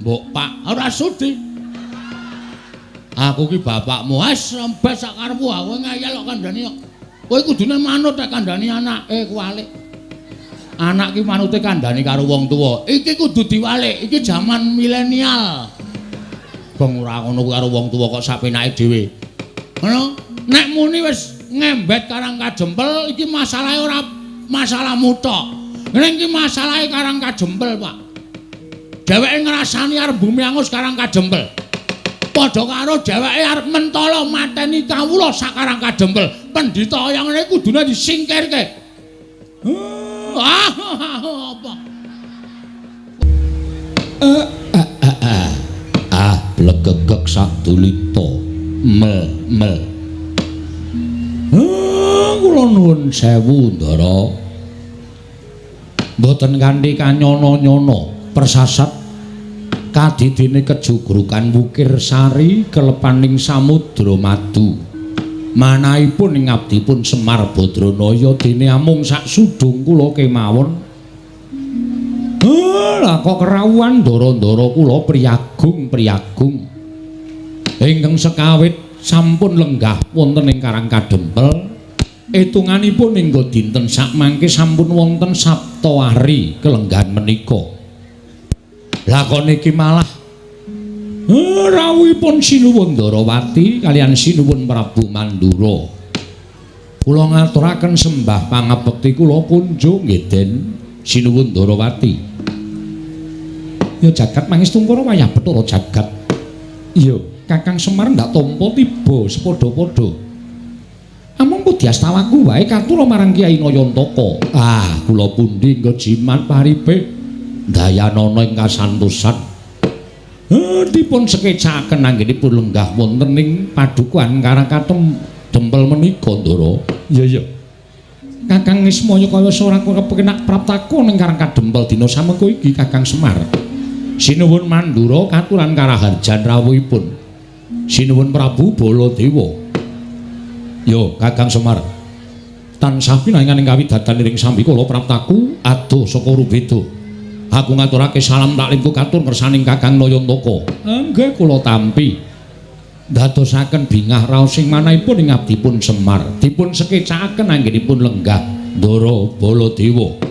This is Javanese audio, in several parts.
Mbok Pak, ora sudi. Aku ki bapakmu. Wes rembes sak karepmu, aku ngeyel kok kandhani kok. Kowe kudune manut nek kandhani anake kuwalik. Anak ki manute kandhani karo wong tuwa. Iki kudu diwalik, iki jaman milenial. Bang ora ngono kuwi karo wong tuwa kok sapenake dhewe. Ngono? Nek muni wis ngembet Karang Kadempel iki masalahe ora masalahmu tok. Ning iki masalahe Karang Kadempel, Pak. Dheweke ngrasani arep bumi angus Karang Kadempel. Padha karo dheweke arep mentala mateni kawula sak Karang Kadempel. Pendhita kaya ngene kudune disingkirke. Ah, apa? Ah, blegegeg sadulita. Mel mel. Kula nuwun sewu, Ndara. Mboten kanthi kanyono-nyono persasat kadidine kejugrukan Wukir Sari kelepaning samudra madu. Manahipun ing abdipun Semar Badranaya dene amung sak sudung kula kemawon. Lah kok kerawuhan ndara-ndara kula priyagung-priyagung ingkang sekawit sampun lenggah wonten ing Karang Kadempel. Etunganipun hingga dinten sakmangke sampun wonten saptawari kelenggahan menika. Lah kok niki malah rawuhipun Sinuwun Ndarawati kaliyan Sinuwun Prabu Mandura. Kula ngaturaken sembah pangabekti kula kunjung nggih Den Sinuwun Ndarawati. Ya jagat mangestungkara wayah Bathara jagat. Iya, Kakang Semar ndak tampa tiba sepadha-padha. Amung pudyastawaku wae katura marang Kyai Nayantaka. Ah, kula pundi nggo jimat paripe dayanana ing kasantosan. Dipun sekecakaken anggenipun lenggah wonten ing padukuhan Karang Kadempel menika, Ndara. Iya, iya. Kakang Ismaya kaya ora kepenak praptaku ning Karang Kadempel dina samengko iki, Kakang Semar. Sinuwun Mandura katuran karaharjan rawuhipun Sinuwun Prabu Baladewa. Yo, Kakang Semar. Tansah pinangan ing kawidadan ing sambikala praptaku adoh saka Rubeda. Aku ngaturake salam taklimku katur ngersaning Kakang Nayantaka. Nggih kula tampi. Ndadosaken bingah raos ing manahipun ing abdipun Semar. Dipun sekecakaken anggenipun lenggah Ndara Baladewa.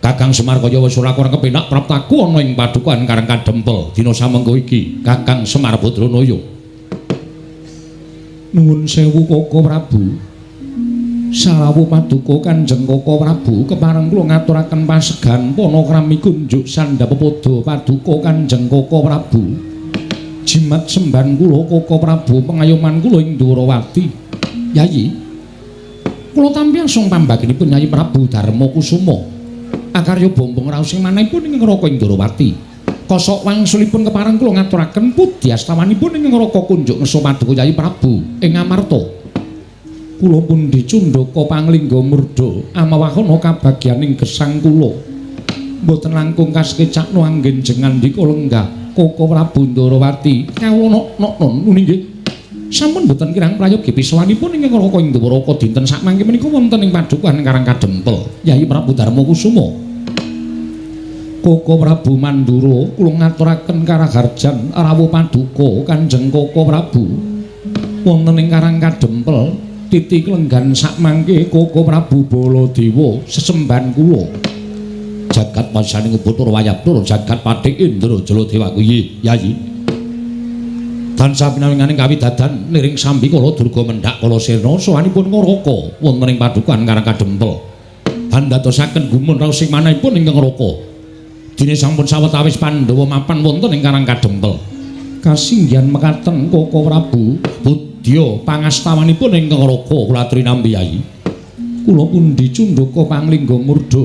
Kakang Semar kaya wis ora kurang kepenak praptaku ana ing padukuhan Karang Kadempel dina samengko iki, Kakang Semar Badranaya. Nuwun sewu Koko Prabu. Sarawuh paduka Kanjeng Koko Prabu, kepareng kula ngaturaken pasegan panakrami kunjuk sandhapepada paduka Kanjeng Koko Prabu. Jimat semban kula Koko Prabu, pengayoman kula ing Dwarawati. Yayi, kula tampi langsung pambaginipun Yayi Prabu Darma Kusuma. Akarya bombong raos ing manahipun ing Raka ing Dwarawati. Kosok wangsulipun kepareng kula ngaturaken pudyastawanipun ing Raka kunjuk ngersa paduka Yayi Prabu ing Amarta. Kula pundi cundaka panglingga murda amawahana kabagyaning gesang kula. Mboten langkung kasekecakno anggen jengandika lenggah Koko Prabu Ndarawati. Kawula nok-non nuni nggih. Sampun mboten kirang prayogi pisawanipun ing Raka ing Dwaraka dinten sakmangke menika wonten ing padukuhan Karang Kadempel Yayi Prabu Darma Kusuma. Koko Prabu Mandura kula ngaturaken karaharjan rawuh paduka Kanjeng Koko Prabu wonten ing Karang Kadempel titi klenggan sakmangke Koko Prabu Baladewa sesembahan kula. Jagat wasaning Bathara Wayah Bathara jagat Patih Indra Jaladewa kuwi Yayi. Tansah pinawinganing kawidadan niring sambikala durga mendhak kala sirna sowanipun Ngaraka wonten ing padukuhan Karang Kadempel. Andadosaken gumun raos ing manahipun ingkang Raka. Dene sampun sawetawis Pandhawa mapan wonten ing Karang Kadempel. Kasinggihan mekaten Koko Prabu budya pangastawanipun ingkang Raka kula aturi nampi Yayi. Kula pundi cundhaka panglingga murda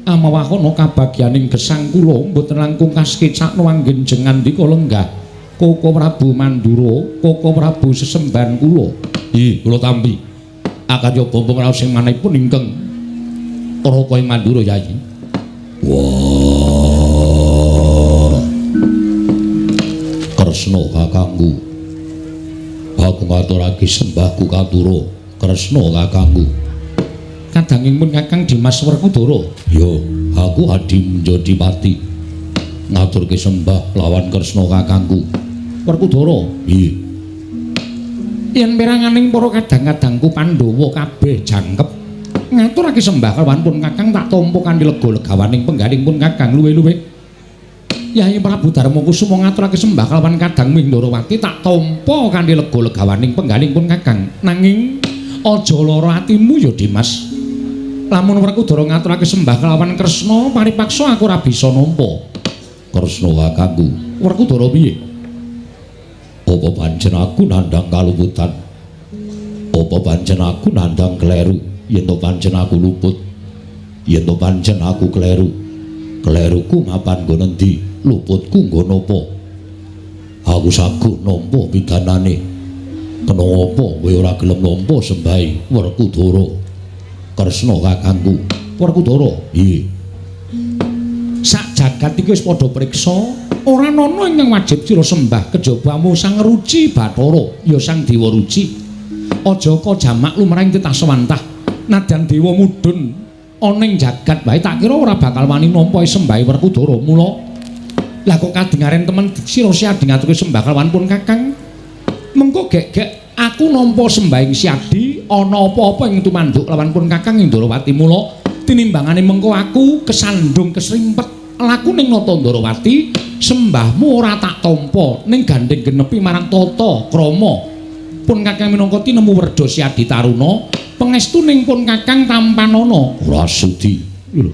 amawahana kabagyaning gesang kula mboten langkung kasekecakno anggen jengandika lenggah Koko Prabu Mandura, Koko Prabu sesembahan kula. Ih, kula tampi. Akarya bombong raos ing manahipun ingkang Raka ing Mandura Yayi. Wah. Kresna kakangku. Aku ngaturake sembahku katura. Kresna kakangku. Kadanging pun Kakang Dimas Werkudara. Ya, aku Adi Menjadipati. Ngaturke sembah lawan Kresna kakangku. Werkudara, piye? Yen peranganing para kadang-kadangku Pandhawa kabeh jangkep ngaturake sembah kelawan pun Kakang tak tampa kanthi lega legawaning penggaling pun Kakang luwe-luwe. Yayi Prabu Darma Kusuma ngaturake sembah kelawan kadang Mindrawati tak tampa kanthi lega legawaning penggaling pun Kakang. Nanging aja lara atimu ya Dimas. Lamun Werkudara ngaturake sembah kelawan Kresna paripaksa aku ora bisa nampa. Kresna kakangku. Werkudara piye? Apa pancen aku nandhang kaluputan? Apa pancen aku nandhang kleru? Yen to pancen aku luput? Yen to pancen aku kleru? Kleruku mapan nggon endi? Luputku nggon apa? Aku saguh nampa pidanane. Kena apa kowe ora gelem nampa sembahe Werkudara? Kresna kakangku. Werkudara, piye? Sak jagat iki wis padha priksa, ora ana ingkang wajib sira sembah kejaba amung Sang Ruci Bathara, ya Sang Dewa Ruci. Aja jamak lumrahing titah sewantah. Nadyan dewa mudhun ana ing jagat wae tak kira ora bakal wani nampa sembahe Werkudara. Mula lah kok kadingaren temen sira Siadi ngaturke sembah kelawan pun Kakang. Mengko gek-gek aku nampa sembahing Siadi ana apa-apa ing tumanduk lawan pun Kakang ing Ndrawati. Mula tinimbangane mengko aku kesandung kesrimpet laku ning Nata Ndrawati, sembahmu ora tak tampa ning gandeng genepi marang tata krama. Pun Kakang minangka tinemu werda Siadi Taruna, pangestuning pun Kakang tampanana. Ora sudi. Lho.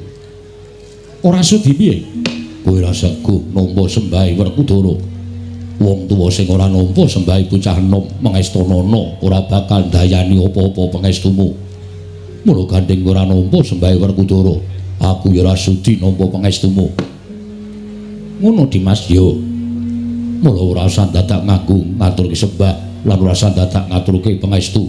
Ora sudi piye? Kowe ora saguh nampa sembahe Werkudara. Wong tuwa sing ora nampa sembahe bocah enom mengestanana ora bakal ndayani apa-apa pangestumu. Mula gandeng ora nampa sembahe Werkudara, aku ya ora sudi nampa pangestumu. Ngono Dimas yo. Mula ora usah dadak nganggo ngaturke sembah lan ora usah dadak ngaturke pangestu.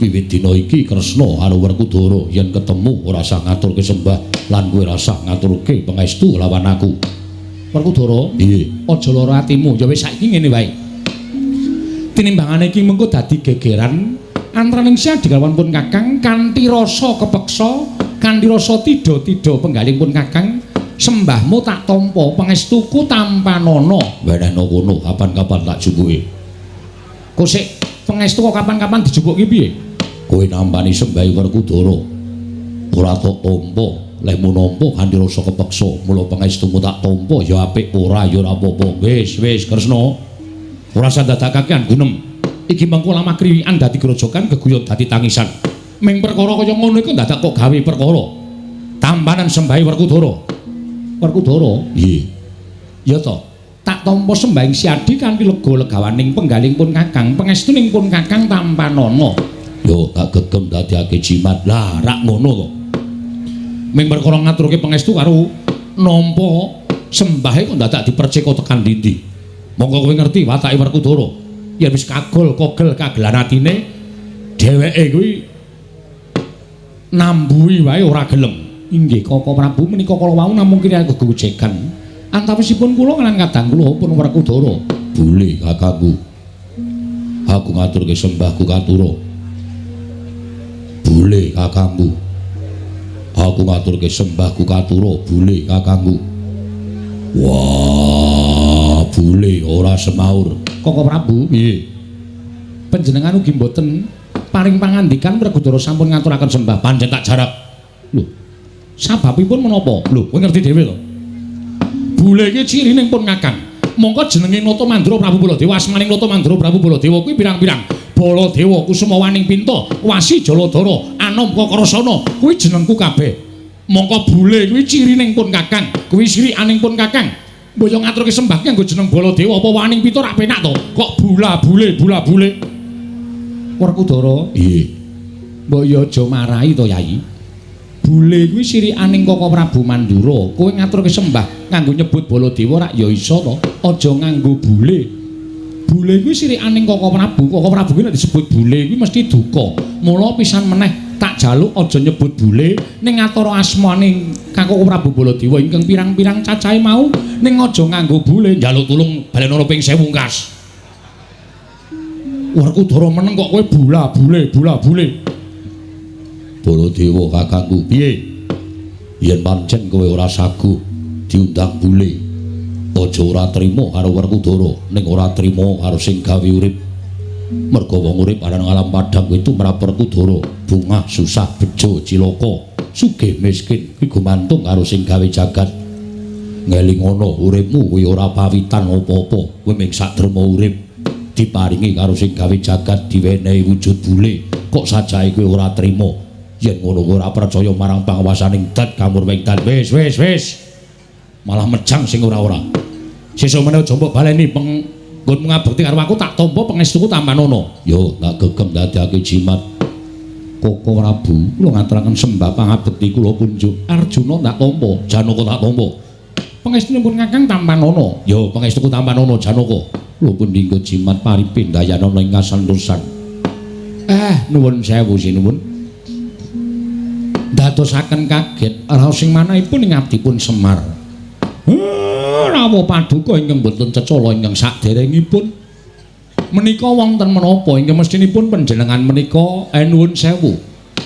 Wiwit dina iki Kresna karo Werkudara yen ketemu ora usah ngaturke sembah lan kowe ora usah ngaturke pangestu lawan aku. Werkudara, piye? Aja lara atimu. Ya wis saiki ngene wae. Tinimbangane iki mengko dadi gegeran antaraning Siadi kalawan pun Kakang kanthi rasa kepeksa, kanthi rasa tida-tida penggaling pun Kakang, sembahmu tak tampa, pangestuku tampanana. Wenehno kono kapan-kapan tak jupuke. Kok sik pangestu kok kapan-kapan dijupuki piye? Kowe nampani sembahe Werkudara. Ora tok tampa, lehmu nampa kanthi rasa kepeksa, mula pangestumu tak tampa ya apik ora ya ora apa-apa. Wis, wis Kresna. Ora usah dadak kakean gunem. Iki mengko lamah kriwikan dadi grojogan geguyon dadi tangisan. Ming perkara kaya ngono iku dadak kok gawe perkara. Tampanan sembahe Werkudara. Werkudara, piye? Ya to. Tak tampa sembahing Siadi kanthi lega legawaning penggaling pun Kakang, pangestuning pun Kakang tampanana. Yo tak gegem dadiake jimat. Lah rak ngono to. Ming perkara ngaturke pangestu karo nampa sembahe kok dadak dipercika tekan ndi-ndi. Monggo kowe ngerti watake Werkudara. Yen wis kagol kogel kagelan atine dheweke kuwi nambuhi wae ora gelem. Inggih Kaka Prabu menika kala wau namung kira gegojegan. Antawisipun kula lan kadang kula pun Werkudara. Bule kakangku. Aku ngaturke sembahku katura. Bule kakangku. Aku ngaturke sembahku katura, bule kakangku. Wah, bule ora semaur. Kaka Prabu, piye? Panjenengan ugi mboten paring pangandikan Werkudara sampun ngaturaken sembah pancen tak jarak. Lho, sababipun menapa? Lho, kowe ngerti dhewe to? Bule iki cirine pun Kakang. Mongko jenenge Nata Mandura Prabu Baladewa, asmaning Nata Mandura Prabu Baladewa kuwi pirang-pirang. Baladewa Kusuma Waning Pinta, Wasi Jaladara, Anom Kakrasana, kuwi jenengku kabeh. Mongko bule kuwi cirine pun Kakang, kuwi sirikaning pun Kakang. Mbok yo ngaturke sembah ki nganggo jeneng Baladewa apa Waning Pinta rak penak to? Kok bula bule bula bule. Werkudara, piye? Mbok yo aja marahi to, Yai. Bule kuwi sirikaning Kaka Prabu Mandura. Kowe ngaturke sembah nganggo nyebut Baladewa rak ya iso to? Aja nganggo bule. Bule kuwi sirikaning Kaka Prabu. Kaka Prabu kuwi nek disebut bule kuwi mesti duka. Mula pisan meneh tak jaluk aja nyebut bule ning ngatara asmane Kaka Prabu Baladewa ingkang pirang-pirang cacahe mau ning aja nganggo bule. Njaluk tulung balenono ping 1000 kas. Werkudara meneng kok kowe bula bule bula bule. Baladewa kakangku, piye? Yen pancen kowe ora saguh diundang bule, Aja ora trima karo Werkudara, ning ora trima karo sing gawe urip. Merga wong urip ana nang alam padhang kuwi tumrap Werkudara, bungah, susah, bejo, cilaka, sugih, miskin kuwi gumantung karo sing gawe jagat. Ngelingono uripmu kuwi ora pawitan apa-apa, kowe mung sak derma urip diparingi karo sing gawe jagat, diwenehi wujud bule, kok sajae kowe ora trima. Yen ngono kowe ora percaya marang panguwasaning dat kamurwing dat. Wis wis wis. Malah mejang sing ora-ora. Sesuk meneh aja mbok baleni penggonmu ngabekti karo aku, tak tampa pangestuku tampanono. Yo tak gegem dadekake jimat. Koko Prabu, kula ngaturaken sembah pangabekti kula kunjuk. Arjuna tak tampa, Janaka tak tampa. Pangestunipun Kakang tampanono. Yo pangestuku tampanono Janaka. Kula pun dinggo jimat paripindayanana ing kasantosan. Nuwun sewu sinuwun. Dadosaken kaget raos sing manahipun ing abdipun Semar. Rawuh paduka ingkang boten cecala ingkang saderengipun. Menika wonten menapa ingkang mestinipun panjenengan menika nuwun sewu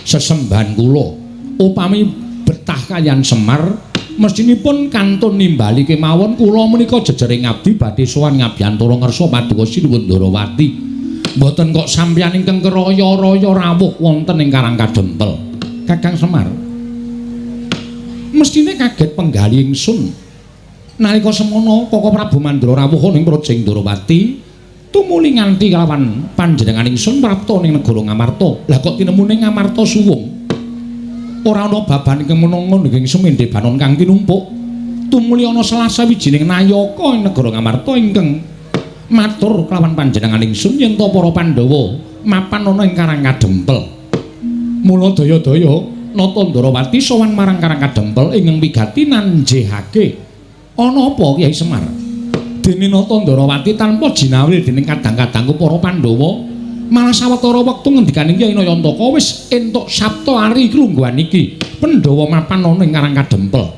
sesembahan kula. Upami betah kaliyan Semar mestinipun kantun nimbali kemawon kula menika jejering abdi badhe sowan ngabiyantara ngersa paduka Sinuwun Ndarawati. Mboten kok sampeyan ingkang keraya-raya rawuh wonten ing Karang Kadempel. Kakang Semar mestine kaget penggali ingsun nalika semono Koko Prabu Mandra rawuh ning Praja Ndarawati tumuli nganti kelawan panjenengan ingsun prapta ning negara Ngamarta. Lah kok tinemune Ngamarta suwung ora ana baban ingkang menanga ing semende banon kang tinumpuk. Tumuli ana salah sawijining nayaka ing negara Ngamarta ingkang matur kelawan panjenengan ingsun yen ta para Pandhawa mapan ana ing Karang Kadempel. Mula daya-daya Nata Ndarawati sowan marang Karang Kadempel ingkang wigati nanjehake. Ana apa Kyai Semar? Dene Nata Ndarawati tanpa jinawil dening kadang-kadangku para Pandhawa, malah sawetara wektu ngendikaning Kyai Nayantaka wis entuk sabta ari klungguhan iki. Pandhawa mapan ana ing Karang Kadempel.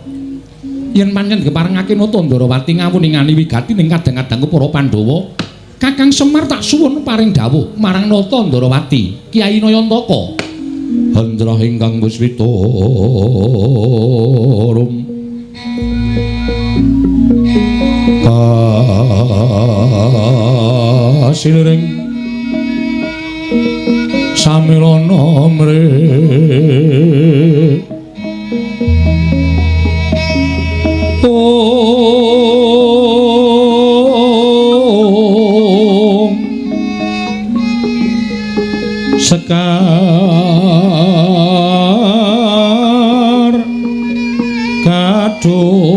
Yen pancen keparengake Nata Ndarawati ngawuningani wigati ning kadang-kadangku para Pandhawa, Kakang Semar tak suwun paring dawuh marang Nata Ndarawati, Kyai Nayantaka. Hendra ingkang wiswita rum kasiliring samirana mre om sekar kadung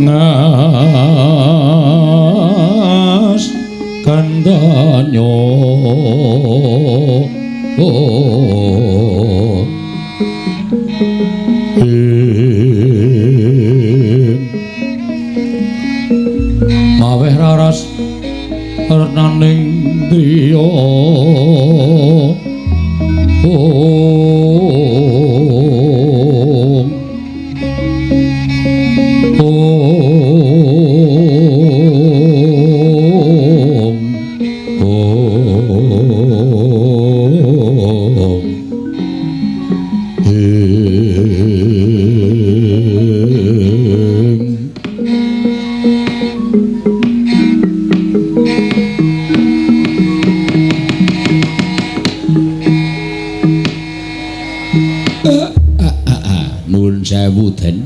ngas kandanyo maweh raras renaning driya om om om Nuwun sewu Den.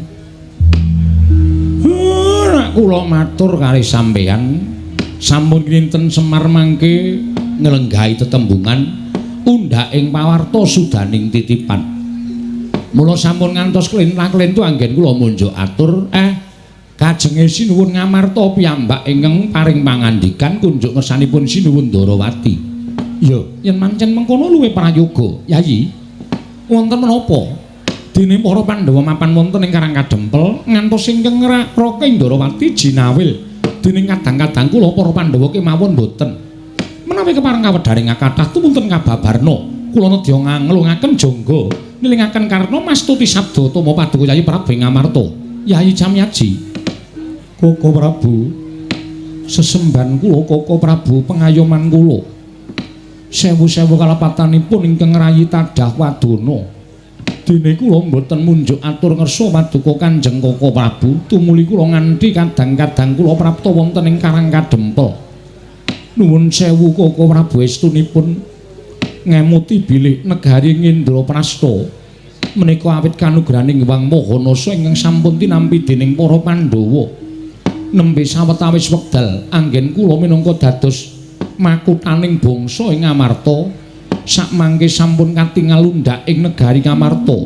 Nek kula matur kali sampeyan sampun kinten Semar mangke nglenggahi tetembungan undhak ing pawarta sudaning titipan. Mula sampun ngantos klentang-klentu anggen kula munjuk atur kajenge Sinuwun Ngamarta piyambak ingkang paring pangandikan kunjuk ngersanipun Sinuwun Ndarawati. Ya, yen mancen mengkono luwih prayoga, Yayi. Wonten menapa? Dene para Pandhawa mapan wonten ing Karang Kadempel ngantos ingkang ngraka Ndarawati jinawil dening kadang-kadang kula para Pandhawa kemawon boten. Menawi kepareng kawedharing kathah tumunten kababarna, kula nedya nganglungaken jangga nilingaken karna mastuti sabda tama paduka Yayi Prabu ing Ngamarta. Yayi Camyaji. Koko Prabu, Sesembahan kula Koko Prabu pengayoman kula. Sewu-sewu kalepatanipun ingkang rayi tadah wadana. Dene kula mboten munjuk atur ngersa paduka Kanjeng Koko Prabu, tumuli kula nganti kadang-kadang kula prapta wonten ing Karang Kadempel. Nuwun sewu Koko Prabu estunipun ngemuti bilih negari Ngindraprasta menika awit kanugrahaning Hyang Maha Nasa ingkang sampun tinampi dening para Pandhawa. Nembe sawetawis wekdal anggen kula minangka dados makuthaning bangsa ing Ngamarta. Sakmangke sampun katingal undhak ing negari Ngamarta.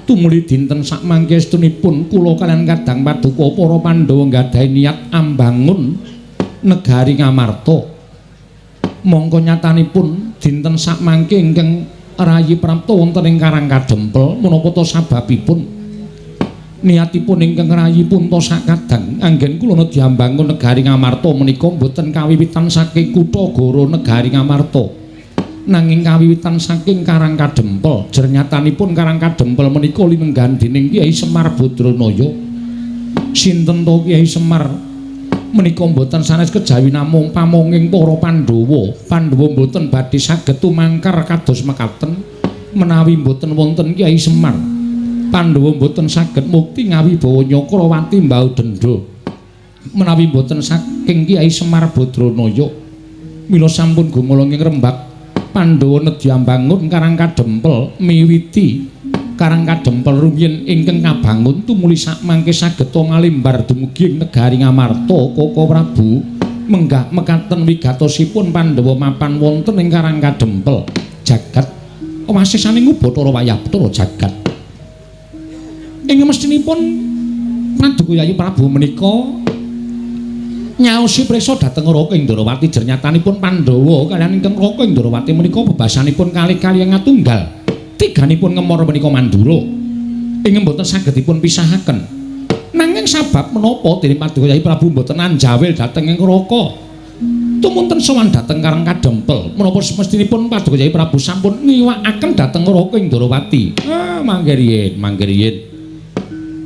Tumuli dinten sakmangke estunipun kula kaliyan kadang paduka para Pandhawa nggadahi niat ambangun negari Ngamarta. Mongko nyatanipun dinten sakmangke ingkang rayi prapta wonten ing Karang Kadempel menapa ta sababipun niatipun ingkang rayi punta sakadang anggen kula nedhi ambangun negari Ngamarta menika mboten kawiwitan saking kutha Goro negari Ngamarta. Nanging kawiwitan saking Karang Kadempel. Jernyatanipun Karang Kadempel menika linenggahan dening Kyai Semar Badranaya. Sinten to Kyai Semar menika mboten sanes kejawi namung pamonging para Pandhawa. Pandhawa mboten badhe saged tumangkar kados mekaten menawi mboten wonten Kyai Semar. Pandhawa mboten saged mukti ngawibawa Nyakrawati mbau dendha menawi mboten saking Kyai Semar Badranaya. Mila sampun gumolong ing rembag Pandhawa nedhi ambangun Karang Kadempel miwiti Karang Kadempel rumiyin ingkang kabangun tumuli sakmangke saged malimbar dumugi ing negari Ngamarta. Koko Prabu menggah mekaten wigatosipun Pandhawa mapan wonten ing Karang Kadempel jagat wasisaning Ubathara wayah Bathara jagat. Ing mestinipun Paduka Yayi Prabu menika nyaosi prisa dhateng Raka Indrawati. Jernyatanipun Pandhawa kaliyan ingkang Raka Indrawati menika bebasanipun kalih-kalih ngatunggal. Tiganipun ngemor menika mandura ing mboten saged dipun pisahaken. Nanging sabab menapa dene Paduka Yayi Prabu mboten anjawil dhateng ing Raka tumunten sowan dhateng Karang Kadempel? Menapa semestinipun Paduka Yayi Prabu sampun ngiwakaken dhateng Raka Indrawati? Ah, mangke riyin, mangke riyin.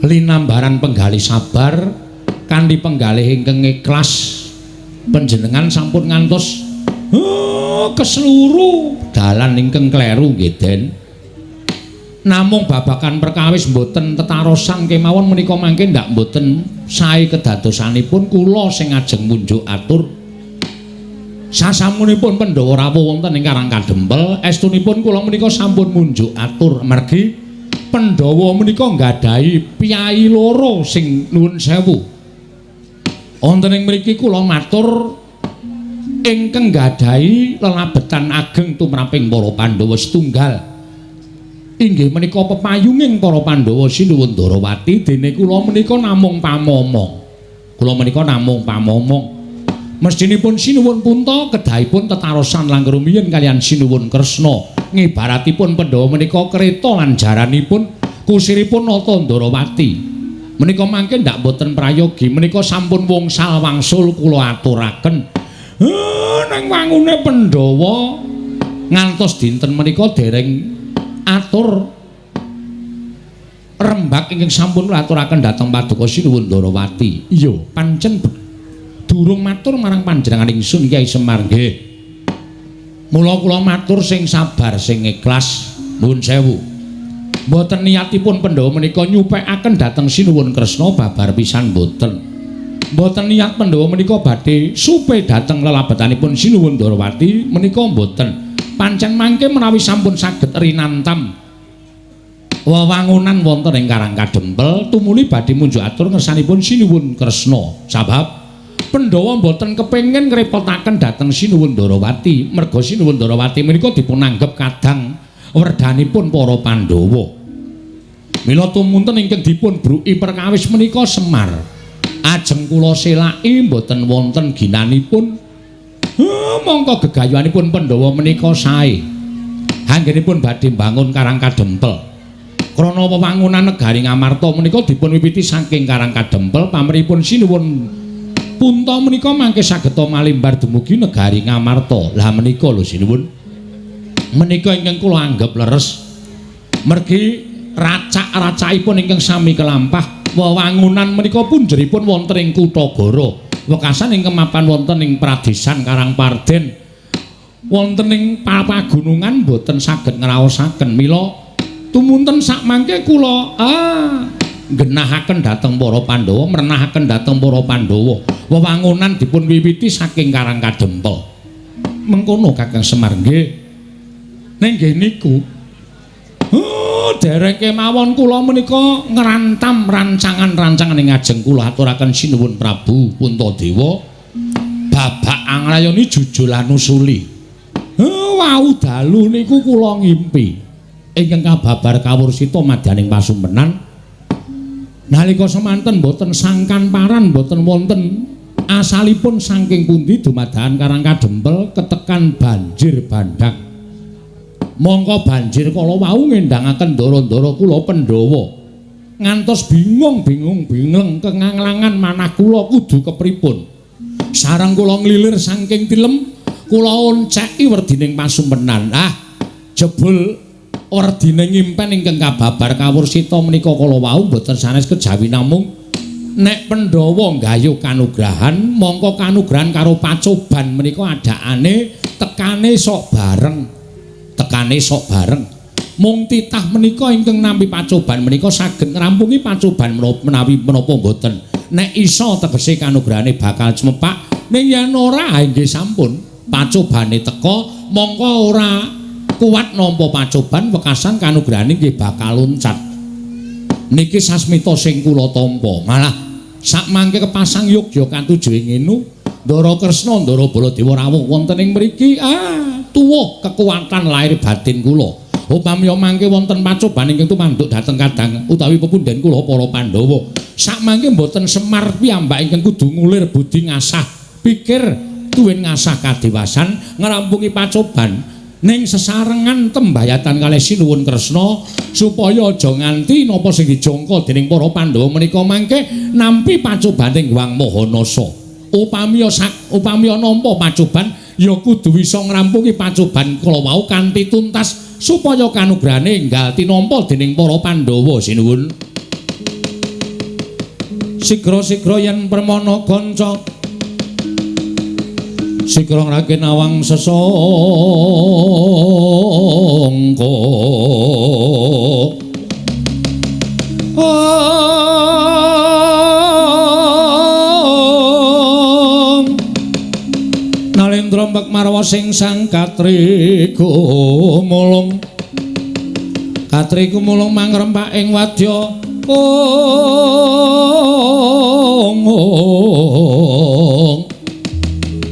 Linambaran penggalih sabar kanthi penggalih ingkang ikhlas panjenengan sampun ngantos keseluruh dalan ingkang kleru nggih Den. Namung babagan perkawis mboten tetarosan kemawon menika mangke ndak mboten sae kedadosanipun kula sing ajeng munjuk atur. Sasampunipun Pandhawa rawuh wonten ing Karang Kadempel, estunipun kula menika sampun munjuk atur mergi Pandhawa menika nggadahi piyayi loro sing nuwun sewu. Wonten ing mriki kula matur ingkang nggadahi lelabetan ageng tumraping para Pandhawa setunggal. Inggih menika pepayunging para Pandhawa Sinuwun Ndarawati, dene kula menika namung pamomong. Kula menika namung pamomong. Mestinipun Sinuwun Punta kedahipun tetarosan langkung rumiyin kaliyan Sinuwun Kresna. Ngibaratipun Pandhawa menika kereta lan jaranipun kusiripun Nata Ndarawati. Menika mangke ndak mboten prayogi, menika sampun wungsal wangsul kula aturaken. Nang wangune Pandhawa ngantos dinten menika dereng atur rembag ingkang sampun kula aturaken dhateng Paduka Sinuwun Ndarawati. Iya, pancen durung matur marang panjenengan ingsun Kyai Semar nggih. Mula kula matur sing sabar sing ikhlas, nuwun sewu. Mboten niatipun Pandhawa menika nyupekaken dhateng Sinuwun Kresna babar pisan mboten. Mboten niat Pandhawa menika badhe supe dhateng lelabetanipun Sinuwun Ndarawati menika mboten. Pancen mangke menawi sampun saged rinantam wewangunan wonten ing Karang Kadempel tumuli badhe munjuk atur ngersanipun Sinuwun Kresna. Sabab Pandhawa mboten kepengin ngrepotaken dhateng Sinuwun Ndarawati, merga Sinuwun Ndarawati menika dipunanggep kadang werdhanipun para Pandhawa. Mila tumunten ingkang dipun bruki perkawis menika Semar. Ajeng kula selaki mboten wonten ginanipun. Mongko gegayuhanipun Pandhawa menika sae. Anggenipun badhe mbangun Karang Kadempel. Krana wewangunan negari Ngamarta menika dipun wiwiti saking Karang Kadempel, pamrihipun Sinuwun Punta menika mangke saged malimbar dumugi negari Ngamarta. Lah menika lho Sinuwun. Menika ingkang kula anggep leres. Mergi racak-racakipun ingkang sami kelampah wewangunan menika punjeripun wonten ing Kutha Goro. Wekasan ingkang mapan wonten ing Pradesan Karangparden wonten ing pagunungan boten saged ngraosaken. Mila tumunten sakmangke kula genahaken dhateng para Pandhawa, merenahaken dhateng para Pandhawa. Wewangunan dipun wiwiti saking Karang Kadempel. Mengkono Kakang Semar nggih. Ning nggih niku. Oh, dereng kemawon kula menika ngrantam rancangan-rancangan ing ngajeng kula aturaken sinuwun Prabu Puntadewa babak anglayoni jujulan usuli. Oh, wau dalu niku kula ngimpi ingkang kababar kawursita madyaning pasumpenan. Nalika semanten boten sangkan paran boten wonten asalipun saking pundi dumadakan Karang Kadempel ketekan banjir bandhang. Mongko banjir kala wau ngendangaken ndara-ndara kula Pandhawa. Ngantos bingung-bingung bingleng kenganglangan manah kula kudu kepripun. Sareng kula nglilir saking tilem kula onceki werdining pasumpenan. Ah, jebul werdine ngimpen ingkang kababar kawursita menika kala wau boten sanes kejawi namung nek Pandhawa nggayuh kanugrahan mongko kanugrahan karo pacoban menika adakane tekane sok bareng. Tekane sok bareng. Mung titah menika ingkang nampi pacoban menika saged ngrampungi pacoban menawi menapa mboten. Nek iso tegese kanugrahane bakal cumepak, ning yen ora nggih sampun pacobane teka mongko ora kuat nampa pacoban wekasan kanugrahane nggih bakal loncat. Niki sasmita sing kula tampa. Malah sakmangke kepasang yogya katuju ing ngenu Ndara Kresna Ndara Baladewa rawuh wonten ing mriki tuwuh kekuatan lahir batin kula. Upami mangke wonten pacoban ingkang tumanduk dhateng kadang utawi pepundhen kula para Pandhawa. Sakmangke mboten Semar piyambak ingkang kudu ngulir budi ngasah pikir tuwin ngasah kadewasan ngrampungi pacoban ning sesarengan tembayatan kalih Sinuwun Kresna supaya aja nganti napa sing dijangka dening para Pandhawa menika mangke nampi pacobaning Hyang Mahanasa. Upami nampa pacoban ya kudu bisa ngrampungi pacoban kala wau kanthi tuntas supaya kanugrahane enggal tinampa dening para Pandhawa. Sinuwun. Sigra-sigra yen permana kanca sigra ngrake nawang sesangka. Nalendra mbek marwa sing sang katri gumulung. Katri gumulung mangrempak ing wadya.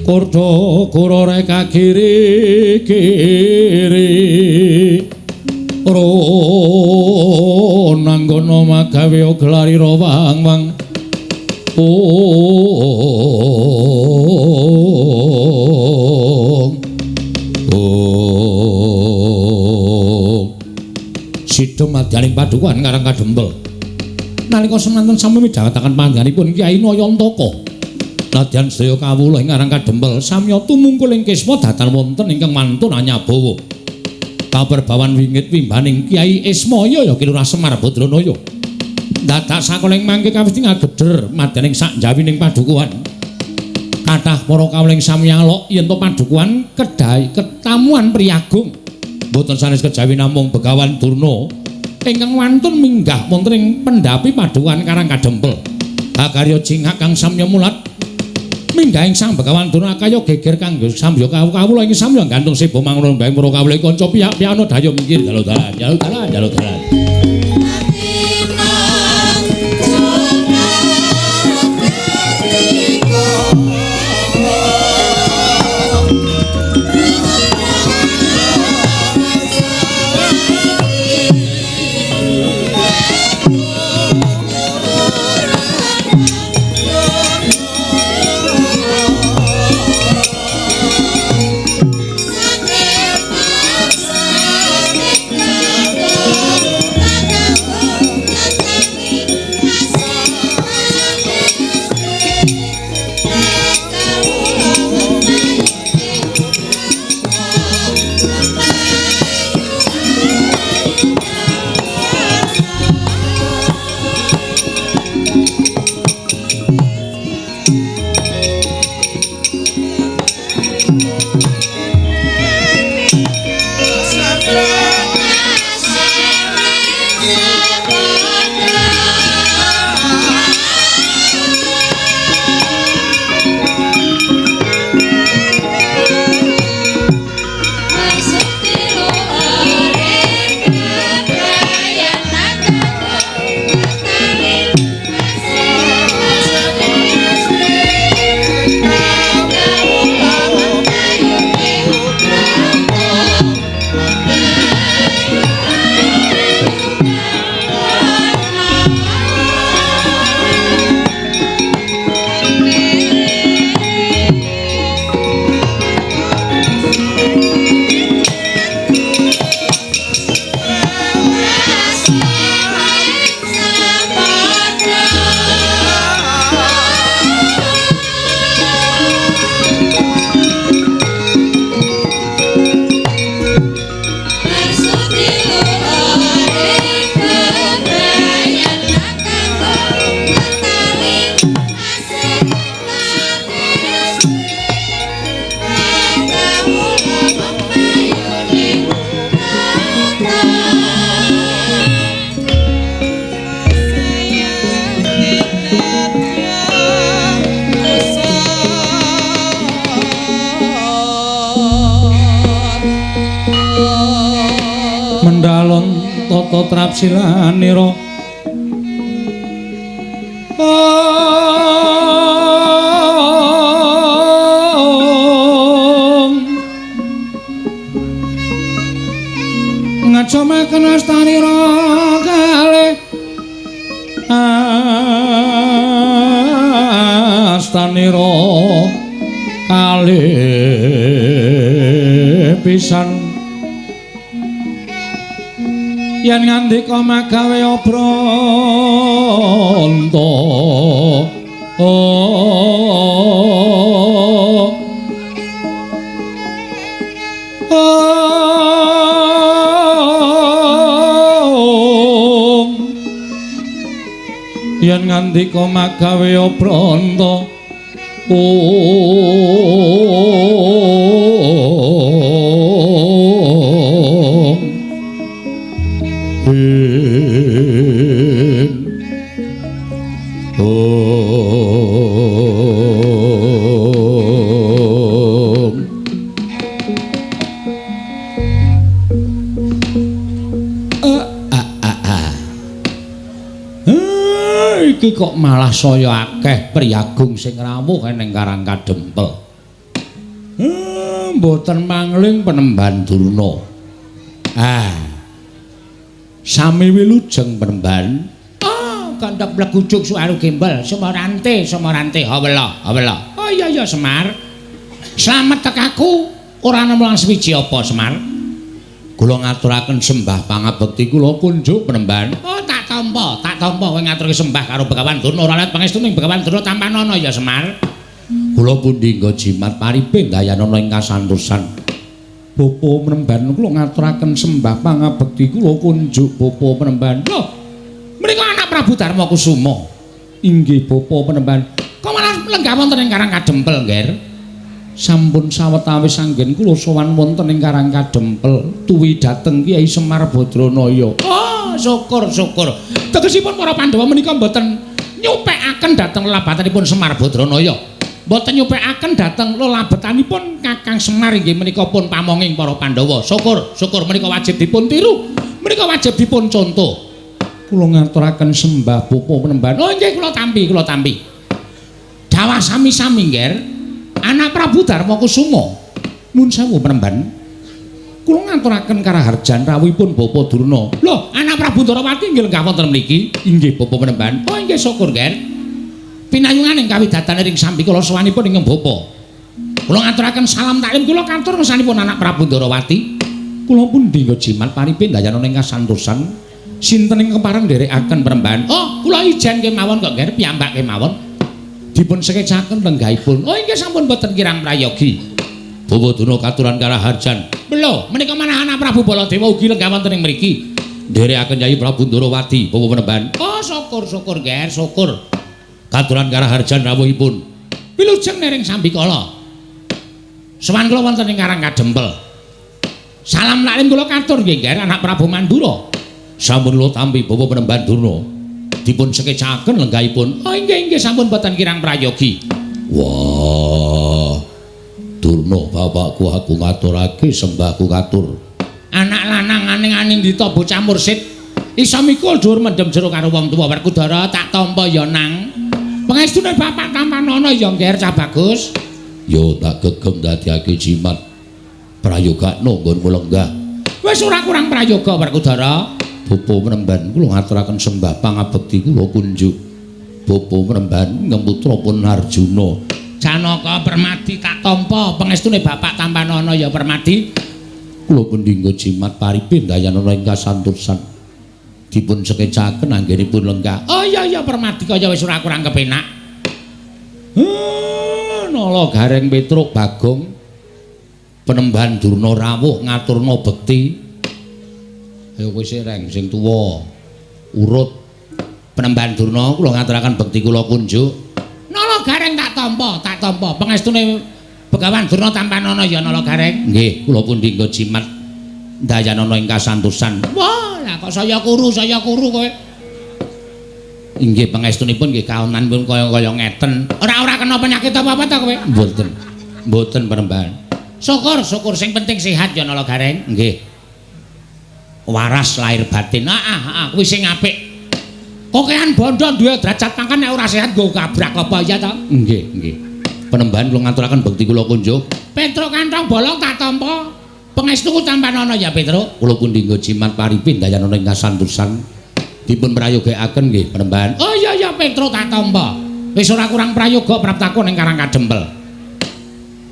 Kurdo kura reka kiri kiri ronanggono magawe gelari rawang wang. Sida madyaning padukuhan Karang Kadempel. Nalika semanten sami midhangetaken panjenenganipun Kyai Nayantaka. Nadyan sedaya kawula ing Karang Kadempel samya tumungkul ing kisma datan wonten ingkang mantun anyabawa. Kaperbawan wingit wimbaning Kyai Ismaya ya Ki Lurah Semar Badranaya. Dadak sakoling mangke kawis ngageder madyaning sak njawining padukuhan. Kathah para kawula ing sami alok yen to padukuhan kedai ketamuan priyagung. Mboten sanes kejawi namung Begawan Durna ingkang wantun minggah wonten ing pendhapi padukuhan Karang Kadempel. Akarya cingak kang samya mulat minggah ing Sang Begawan Durna kaya geger kanggo samya kawula ing samya gantung seba mangrung bae para kawula kanca piyak-piyakna dayo minggir dalu dalan dalu dalan dalu dalan. tata trapsilanira. Ngacomaken astanira kalih astanira kalih pisan yen ngandika magawe obranta. Yen ngandika magawe obranta. Iki kok malah saya akeh priyagung sing rawuh ning Karang Kadempel. Mboten mangling Penemban Durna. Ah. Sami wilujeng Penemban. Oh, kandhak blegujuk suaru gembel, Sumarante, Sumarante, hawela, hawela. Oh iya iya Semar. Slamet tekaku ora nemu lan suwiji apa Semar? Kula ngaturaken sembah pangabekti kula kunjuk Penemban. Oh, tak tampa, tak tampa kowe ngaturke sembah karo Begawan Durna ora let pangestu ning Begawan Durna tampanana ya Semar. Kula pundi nggo jimat paripe gayanana ing kasantosan. Bapa Penemban kula ngaturaken sembah pangabekti kula kunjuk Bapa Penemban. Lho, menika anak Prabu Darma Kusuma. Inggih Bapa Penemban. Kok malah lenggah wonten ing Karang Kadempel, Ngger? Sampun sawetawis anggen kula sowan wonten ing Karang Kadempel tuwi dhateng Kyai Semar Badranaya. Oh, syukur syukur. Tegesipun para Pandhawa menika mboten nyupekaken dhateng lelabatanipun Semar Badranaya. Mboten nyupekaken dhateng lelabetanipun Kakang Semar inggih menika pun pamonging para Pandhawa. Syukur, syukur menika wajib dipun tiru. Menika wajib dipun contoh. Kula ngaturaken sembah Bapa Penemban. Oh nggih kula tampi, kula tampi. Dawah sami-sami, Ngger. Anak Prabu Darma Kusuma. Nuwun sewu Penemban. Kula ngaturaken karaharjan rawuhipun Bapa Durna. Lho, anak Prabu Ndorowati nggih lenggah wonten mriki. Inggih Bapa Penemban. Oh inggih syukur, Ngger. Pinayungan ing kawidatan ring sambikala sowanipun ing Bapa. Kula ngaturaken salam taklim kula katur ngersanipun anak Prabu Ndorowati. Kula pundi nggo jimat paripe ndayana ing kasantosan. Sinten ing kepareng nderekaken Penemban? Oh, kula ijen kemawon kok, Ngger, piyambak kemawon. Dipun sekecaken lenggahipun. Oh inggih sampun boten kirang prayogi. Bawa Durna katuran karaharjan. Lho, menika manah anak Prabu Baladewa ugi lenggah wonten ing mriki. Nderekaken Yayi Prabu Ndorowati, Bawa Penemban. Oh syukur syukur Ngger, syukur. Katuran karaharjan rawuhipun. Wilujeng nering sambikala. Sowan kula wonten ing Karang Kadempel. Salam taklim kula katur nggih Ngger, anak Prabu Mandura. Sampun kula tampi Bawa Penemban Durna. Dipun sekecaken lenggahipun. Oh inggih inggih sampun boten kirang prayogi. Wah. Durna bapakku aku ngaturake sembahku katur. Anak lanang aning-aning dita bocah mursid iso mikul dhuwur mendem jero karo wong tuwa. Werkudara tak tampa ya nang. Pangestune bapak tampanana ya Ngger cah bagus. Yo tak gegem dadiake jimat. Prayogakno nggonmu lenggah. Wis ora kurang prayoga Werkudara. Bapa Penemban kula ngaturaken sembah pangabekti kula kunjuk. Bapa Penemban ingkang putra pun Arjuna. Janaka Permadi tak tampa pangestune bapak tampanana ya Permadi. Kula pundi nggo jimat paripe ndayanana ing kasantosan. Dipun sekecaken anggenipun lenggah. Oh iya iya Permadi kaya wis ora kurang kepenak. Nala Gareng Petruk Bagong Penemban Durna rawuh ngaturna bekti. Ayo kowe sik reng sing tuwa. Urut Penemban Durna kula ngaturaken bekti kula kunjuk. Nala Gareng tak tampa, tak tampa. Pangestune Begawan Durna tampanana ya Nala Gareng. Nggih, kula pundi nggo jimat ndayanana ing kasantosan. Wah, lah kok saya kuru kowe. Inggih pangestunipun nggih kaonanipun kaya-kaya ngeten. Ora-ora kena penyakit apa-apa ta kowe? Mboten. Mboten Penemban. Syukur, syukur sing penting sehat ya Nala Gareng. Nggih. Waras lahir batin. Heeh, kuwi sing apik. Kokean bondo duwe derajat pangkat nek ora sehat nggo kabrak apa ya to? Nggih, nggih. Penembahan kula ngaturaken bekti kula kunjuk. Petruk kantong bolong tak tampa. Pangestuku tampanana ya, Petruk. Kula pundi nggo jimat paripin dayanana ing kasantosan. Dipun prayogakaken nggih, Penembahan. Oh iya iya Petruk tak tampa. Wis ora kurang prayoga praptaku ning Karang Kadempel.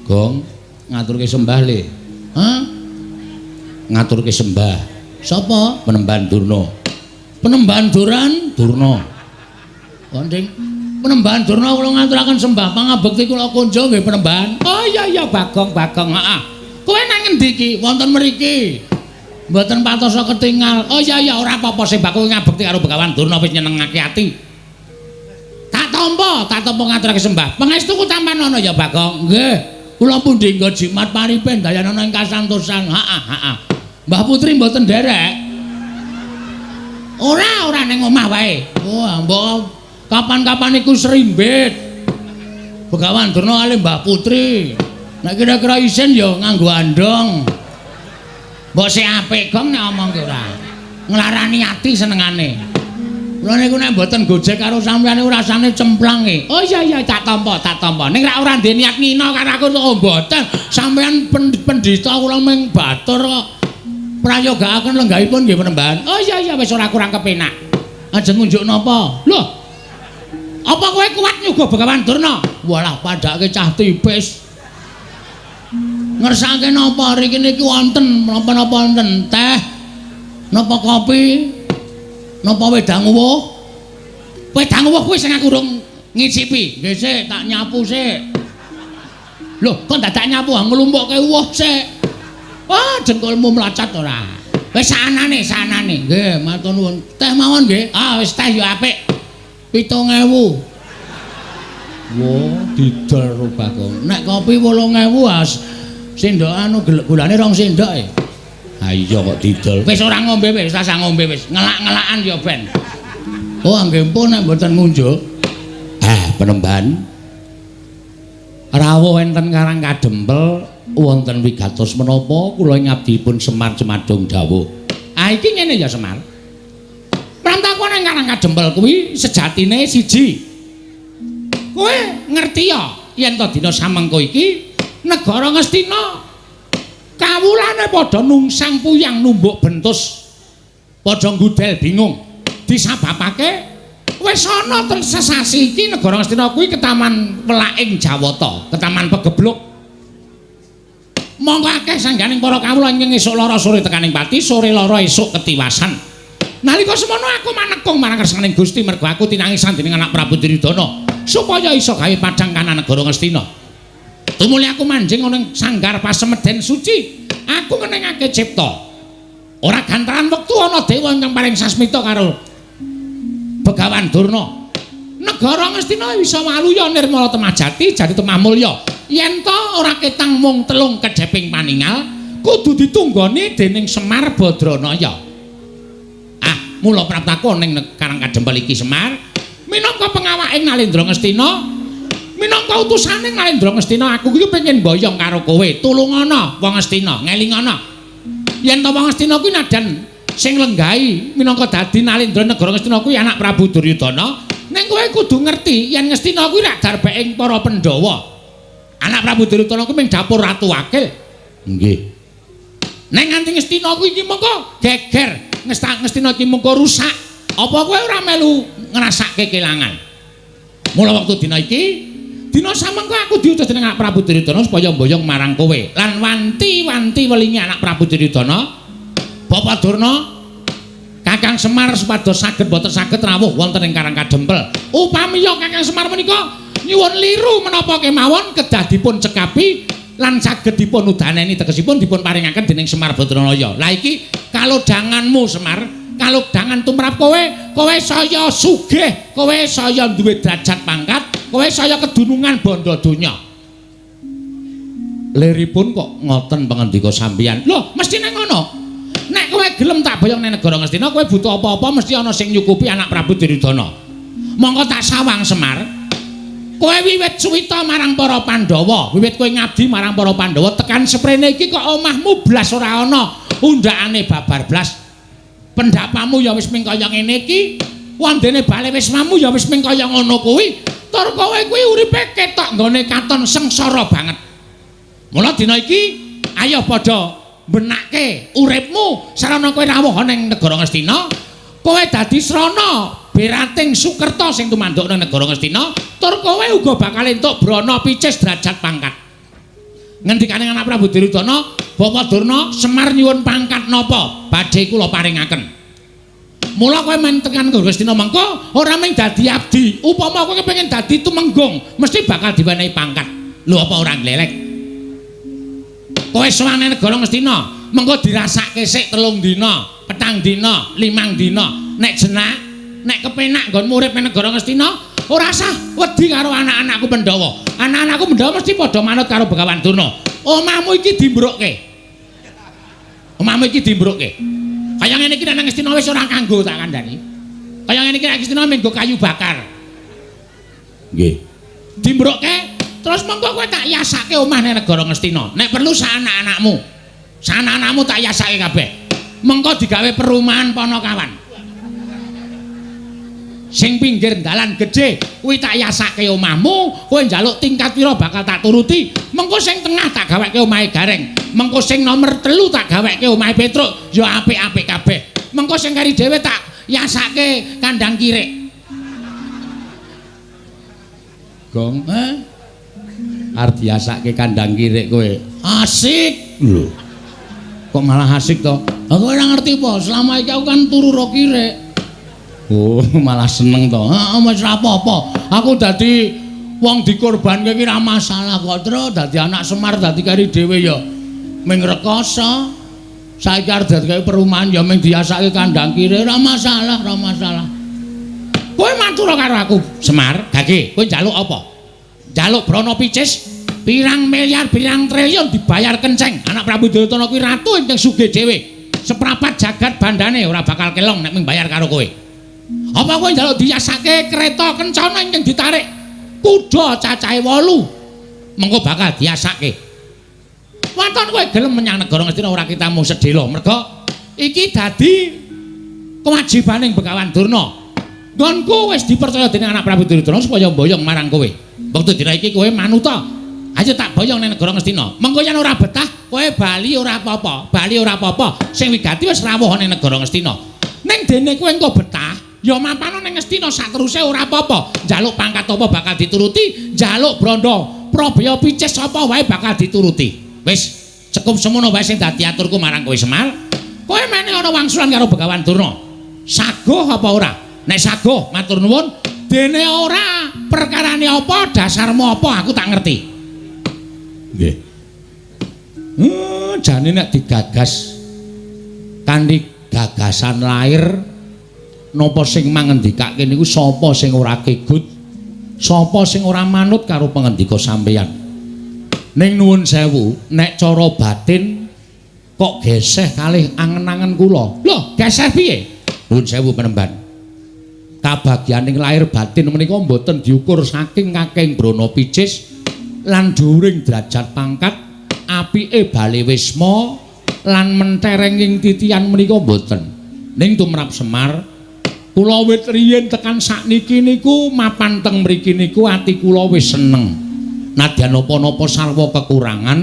Gong, ngaturke sembah le. Hah? Ngaturke sembah. Sapa? Penembahan Durna. Penembahan Duran Durna. Konding Penembahan Durna kula ngaturaken sembah pangabekti kula kunjung nggih Penembahan. Oh iya iya Bagong Bagong, heeh. Kowe nang ngendi iki? Wonten mriki. Mboten patosa ketingal. Oh iya iya ora apa-apa sembah kowe ngabekti karo Begawan Durna wis nyenengake ati. Tak tampa ngaturake sembah. Pangestuku tampanana ya Bagong. Nggih. Kula pundi nggo jimat paripen dayanana ing kasantosan. Heeh heeh. Mbah Putri mboten nderek. Ora, ora ning omah wae. Wah, mbok kapan-kapan iku serimbit. Begawan Durna kalih Mbah Putri. Nek kira-kira isin ya nganggo andong. Mbok sik apik Gong nek omongke ora. Nglarani ati senengane. Kula niku nek mboten gojek karo sampeyan niku rasane cemplang e. Oh iya iya tak tampa, tak tampa. Ning rak ora ndek niat ngina karo aku oh mboten. Sampeyan pendhita kula ming batur kok. Prayogakaken lenggahipun nggih Penembahan. Oh iya iya wis ora kurang kepenak. Ajeng ngunjuk napa? Loh. Apa kowe kuat nyuguh Begawan Durna? Walah padhake cah tipis. Ngersake napa riki niki wonten napa-napa wonten teh, napa kopi, napa wedang uwuh? Wedang uwuh kuwi sing aku urung ngicipi. Nggih sik tak nyapu sik. Loh, kok dadak nyapu nglumpukke uwuh sik. Wah, dengkulmu mlacat ora. Wis saanane, saanane. Nggih, matur nuwun. Teh mawon nggih. Ah, wis teh ya apik. 7000. Wah, didol ro Bagong. Nek kopi 8000 as sendok anu gulane 2 sendok e. Ha iya kok didol. Wis ora ngombe wis, rasah ngombe wis. Ngelak-ngelakan ya ben. Oh, nggih pun nek mboten ngunjuk. Ah, Penembahan. Rawuh enten Karang Kadempel wonten wigatos menapa kula ngabdipun Semar Cemadung dawuh. Ah iki ngene ya Semar. Prantaku nang Karang Kadempel kuwi sejatine siji. Kowe ngerti ya yen to dina samengko iki negara Ngastina kawulane padha nungsang puyang numbuk bentus. Padha nggudel bingung. Disababake wis ana sesasi iki negara Ngastina kuwi ketaman welaking Jawata, ketaman pegebluk. Monggo akeh sangganing para kawula ingkang esuk lara sore tekaning pati, sore lara esuk ketiwasan. Nalika semono aku manekung marang kersaning Gusti mergo aku tinangisan dening anak Prabu Duryudana supaya iso gawe padhang kanan negara Ngastina. Tumuli aku manjing ana ing sanggar pasemeden suci, aku ngenengake cipta. Ora gantaran wektu ana dewa ingkang paring sasmita karo Begawan Durna. Negara Ngastina bisa waluya nirmala temah jati jati temah mulya. Yen to ora ketang mung telung kedheping paningal, kudu ditunggoni dening Semar Badranaya. Ah, mula praptaku ning Karang Kadempel iki Semar, minangka pengawaking Nalendra Ngastina, minangka utusane Nalendra Ngastina, aku iki pengen mboyong karo kowe. Tulungana wong Ngastina, ngelingana. Yen to wong Ngastina kuwi nadan sing lenggahi minangka dadi Nalendra negara Ngastina kuwi anak Prabu Duryudana, ning kowe kudu ngerti yen Ngastina kuwi rak darbeking para Pandhawa. Anak Prabu Duryudana kuwi ming dapur ratu wakil. Nggih. Ning nganti Ngastina kuwi iki mengko geger, Ngastina iki mengko rusak. Apa kowe ora melu ngrasake kelangan? Mula wektu dina iki, dina samengko aku diutus dening anak Prabu Duryudana supaya mboyong marang kowe. Lan wanti-wanti welingi anak Prabu Duryudana, Bapak Durna, Kakang Semar supados saged boten saged rawuh wonten ing Karang Kadempel. Upami ya Kakang Semar menika nyuwun liru menapa kemawon kedah dipun cekapi lan saged dipun udaneni, tegesipun dipun paringaken dening Semar Badranaya. Lah iki kalodhanganmu Semar, kalodhangan tumrap kowe, kowe saya sugih, kowe saya duwe derajat pangkat, kowe saya kedunungan bondo donya. Liripun kok ngoten pangandika sampeyan? Lho, mestine ngono. Nek kowe gelem tak boyong ning negara Ngastina, kowe butuh apa-apa mesti ana sing nyukupi anak Prabu Duryudana. Mongko tak sawang Semar. Kowe wiwit suwita marang para Pandhawa, wiwit kowe ngabdi marang para Pandhawa tekan seprene iki kok omahmu blas ora ana undhakane babar blas. Pendapamu ya wis ming kaya ngene iki. Wandene bale wismamu ya wis ming kaya ngono kuwi. Tur kowe kuwi uripe ketok nggone katon sengsara banget. Mula dina iki ayo padha benake uripmu sarana kowe rawuh ning negara Ngastina. Kowe dadi srana berating Sukerta sing tumanduk nang negara Ngastina, tur kowe uga bakal entuk brana picis derajat pangkat. Ngendikane anak Prabu Duryudana, Bapak Durna, Semar nyuwun pangkat napa badhe kula paringaken. Mula kowe men tekan Ngastina mengko ora mung dadi abdi, upama kowe kepengin dadi tumenggung, mesti bakal diwenehi pangkat. Lho apa ora nglelek? Kowe sowan negara Ngastina, mengko dirasake sik 3 dina, 4 dina, 5 dina. Nek jenak, nek kepenak nggonmu urip ning negara Ngastina, ora usah wedi karo anak-anakku Pandhawa. Anak-anakku Pandhawa mesti padha manut karo Begawan Durna. Omahmu iki dimbrukke. Omahmu iki dimbrukke. Kaya ngene iki nek nang Ngastina wis ora kanggo tak kandhani. Kaya ngene iki nek Ngastina mung nggo kayu bakar. Nggih. Dimbrukke terus mengko kowe tak yasake omah ning negara Ngastina. Nek perlu sak anak-anakmu. Sak anak-anakmu tak yasake kabeh. Mengko digawe perumahan Ponokawan. Sing pinggir dalan gedhe kuwi tak yasake omahmu, kowe njaluk tingkat pira bakal tak turuti. Mengko sing tengah tak gaweke omahe Gareng. Mengko sing nomor 3 tak gaweke omahe Petruk, ya apik-apik kabeh. Mengko sing kari dhewe tak yasake kandang kirik. Gong, eh? Arep diasake kandang kirik kowe. Asik lho. Kok malah asik to? Aku ora ngerti apa, selama iki aku kan turu ro kirik. Oh, malah seneng to. Heeh, wis ora apa-apa. Aku dadi wong dikorbanke iki ora masalah kok, Tru. Dadi anak Semar dadi kari dhewe ya ming rekoso. Saiki arep dadi kaya perumahan ya ming diasake kandang kirik ora masalah, ora masalah. Kowe matur karo aku, Semar, gage, kowe njaluk apa? Njaluk brana picis pirang miliar, pirang triliun dibayar kenceng. Anak Prabu Duryudana kuwi ratu ingkang sugih dhewe. Seprapat jagat bandane ora bakal kelong nek ming bayar karo kowe. Apa kowe njaluk diasake kereta kencana ingkang ditarik kuda cacahe 8? Mengko bakal diasake. Waton kowe gelem menyang negara Ngastina ora kitamu sedhela. Merga iki dadi kewajibaning Begawan Durna. Nggonku wis dipercaya dening anak Prabu Duryudana supaya mboyong marang kowe. Wektu dina iki kowe manuta. Ayo tak boyong ning negara Ngastina. Mengko yen ora betah, kowe bali ora apa-apa. Bali ora apa-apa. Sing wigati wis rawuh ning negara Ngastina. Ning dene kowe engko betah, ya mapano ning Ngastina sateruse ora apa-apa. Njaluk pangkat apa bakal dituruti, njaluk brandha probaya picis apa wae bakal dituruti. Wis cukup semono wae sing dadi aturku marang kowe Semar. Kowe mene ana wangsulan karo Begawan Durna. Saguh apa ora? Nek saguh matur nuwun, dene ora perkarane apa, dasarmu apa aku tak ngerti. Nggih. Jane nek digagas kanthi gagasan lair napa sing mangendikake niku sapa sing ora kegut, sapa sing ora manut karo pangendika sampeyan. Ning nuwun sewu, nek cara batin kok geseh kalih angen-angen kula. Lho, geseh piye? Nuwun sewu penemban. Kabagyaning lahir batin menika mboten diukur saking kakeng brana picis lan dhuwuring derajat pangkat, apike bale wisma lan menterenging titian menika mboten. Ning tumrap Semar, kula wit riyin tekan sakniki niku mapan teng mriki niku ati kula wis seneng. Nadyan napa-napa sarwa kekurangan,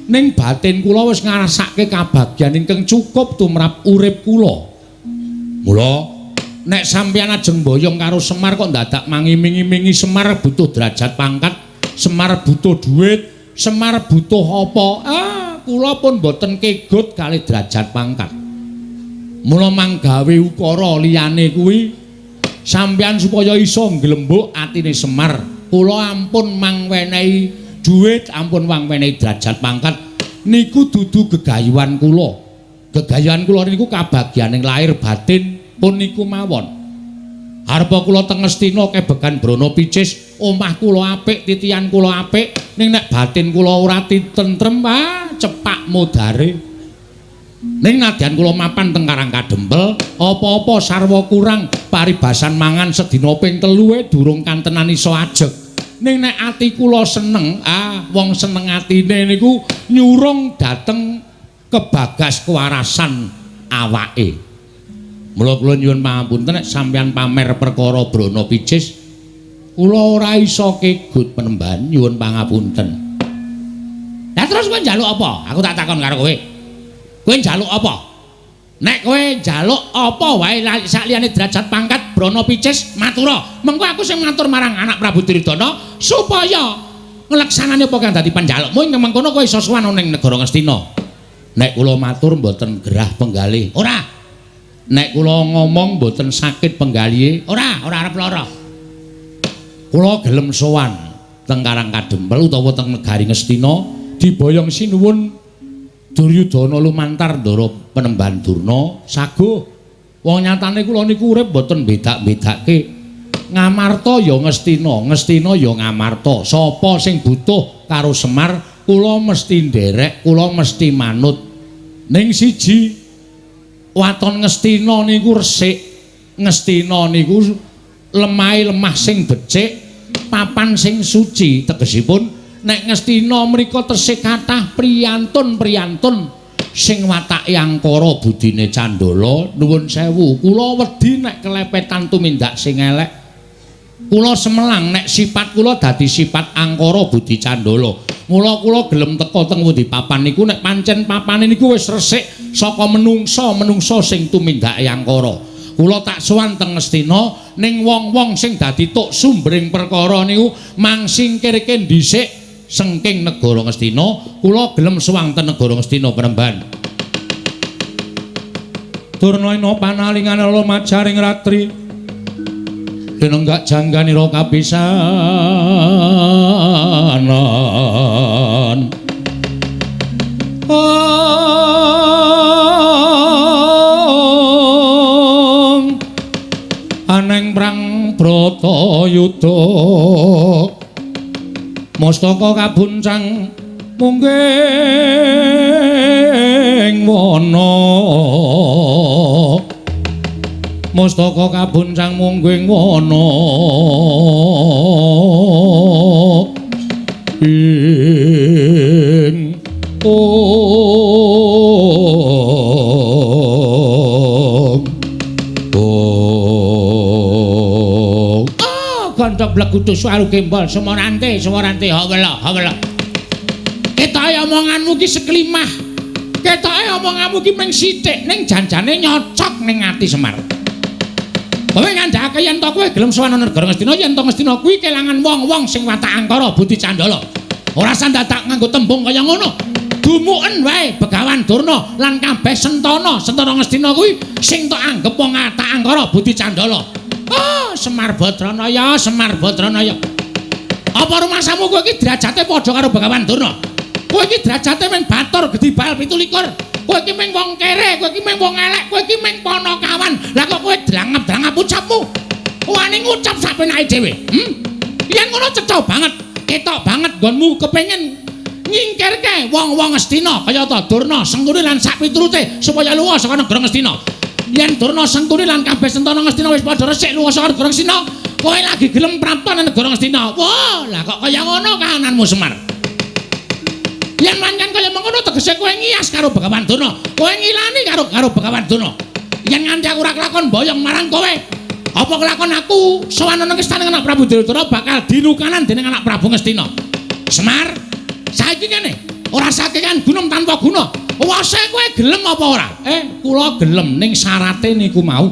ning batin kula wis ngrasake kabagyan ingkang cukup tumrap urip kula. Mula nek sampeyan ajeng boyong karo Semar kok dadak mangiming-imingi Semar butuh derajat pangkat, Semar butuh duit, Semar butuh apa? Ah, kula pun mboten kegut kalih derajat pangkat. Mula manggawe ukara liyane kuwi sampeyan supaya iso nglembuk atine Semar. Kula ampun mangwenehi duit, ampun mangwenehi derajat pangkat. Niku dudu gegayuhan kula. Gegayuhan kula niku kabagyaning lahir batin pun niku mawon. Arpa kula teng Ngastina kebegan brana picis, omah kula apik, titian kula apik, ning nek batin kula ora tentrem, ah cepak modare. Ning nadyan kula mapan teng Karang Kadempel, apa-apa sarwa kurang, paribasan mangan sedina ping 3 durung kantenan iso ajeg. Ning nek ati kula seneng, ah wong seneng atine niku nyurung dhateng kebagas kewarasan awake. Mula kula nyuwun pangapunten nek sampeyan pamer perkara Brana Picis kula ora iso kegut penemban, nyuwun pangapunten. Lah terus kowe njaluk apa? Aku tak takon karo kowe. Kowe njaluk apa? Nek kowe njaluk apa wae sakliyane derajat pangkat Brana Picis matura. Mengko aku sing matur marang anak Prabu Duryudana supaya ngleksanane apa kang dadi panjalukmu ing mengkono kowe iso sowan ning negara Ngastina. Nek kula matur mboten gerah penggalih. Ora. Nek kula ngomong mboten sakit penggalihe. Ora, ora arep lara. Kula gelem sowan teng Karang Kadempel utawa teng negari Ngastina diboyong sinuwun Duryudana lumantar ndara Penemban Durna saguh. Wong nyatane kula niku urip mboten bedak-bedake. Ngamarta ya Ngastina, Ngastina ya Ngamarta. Sapa sing butuh karo Semar, kula mesti nderek, kula mesti manut. Ning siji waton Ngastina niku resik, Ngastina niku lemahe lemah sing becik, papan sing suci. Tegesipun nek Ngastina mriku tesih kathah priyantun-priyantun sing watake angkara budine candala. Nuwun sewu, kula wedi nek kelepetan tumindak sing elek. Kula semelang nek sifat kula dadi sifat angkara budi candala. Mula kula gelem teka teng pundi papan niku nek pancen papane niku wis resik saka menungsa-menungsa sing tumindake angkara. Kula tak sowan teng Ngastina ning wong-wong sing dadi tuk sumbering perkara niku mangsingkirke dhisik sengking negara Ngastina. Kula gelem sowan teng negara Ngastina Penemban. Durna ina panalingane lumajaring ratri linenggak jangganira kapisanan. Aneng prang Bratayuda mustaka kabuncang mungging wana, mustaka kabuncang mungging wana ing om om. Ah, gandhok blegudu suwaru gembol sumorante sumorante hawela hawela. Ketoke omonganmu ki seklimah, ketoke omonganmu ki mung sithik ning janjane nyocok ning ati Semar. Kowe ngandhakake yen to kowe gelem sowan negara Ngastina, yen to Ngastina kuwi kelangan wong-wong sing watak angkara budi candala. Ora sandadak nganggo tembung kaya ngono. Dumuken wae Begawan Durna lan kabeh sentana, sentana Ngastina kuwi sing tok anggep wong watak angkara budi candala. Oh, Semar Badranaya, Semar Badranaya. Apa rumasamu kowe iki derajate padha karo Begawan Durna? Kowe iki derajate mung batur gedhi bal 27. Kowe iki mung wong kere, kowe iki mung wong elek, kowe iki mung panakawan. Lah kok kowe drangap-drangap ucapmu? Wani ngucap sak penake dhewe. Yen ngono cetha banget, ketok banget nggonmu kepengin nyingkirke wong-wong Ngastina kaya ta Durna, Sengkuni lan sak piturute supaya lunga saka negara Ngastina. Yen Durna, Sengkuni lan kabeh sentana Ngastina wis padha resik lunga saka negara Ngastina, kowe lagi gelem prapta nang negara Ngastina. Wah, lah kok kaya ngono kahananmu Semar? Yen pancen kaya mengkono tegese kowe ngias karo Begawan Durna, kowe ngilani karo Begawan Durna. Yen nganti aku ora kelakon boyong marang kowe, apa kelakon aku sowan nang istana anak Prabu Duryudana bakal dilukanan dening anak Prabu Ngastina. Semar, saiki ngene, ora sakekan gunung tanpa guna. Wase kowe gelem apa ora? Kula gelem ning syarate niku mau.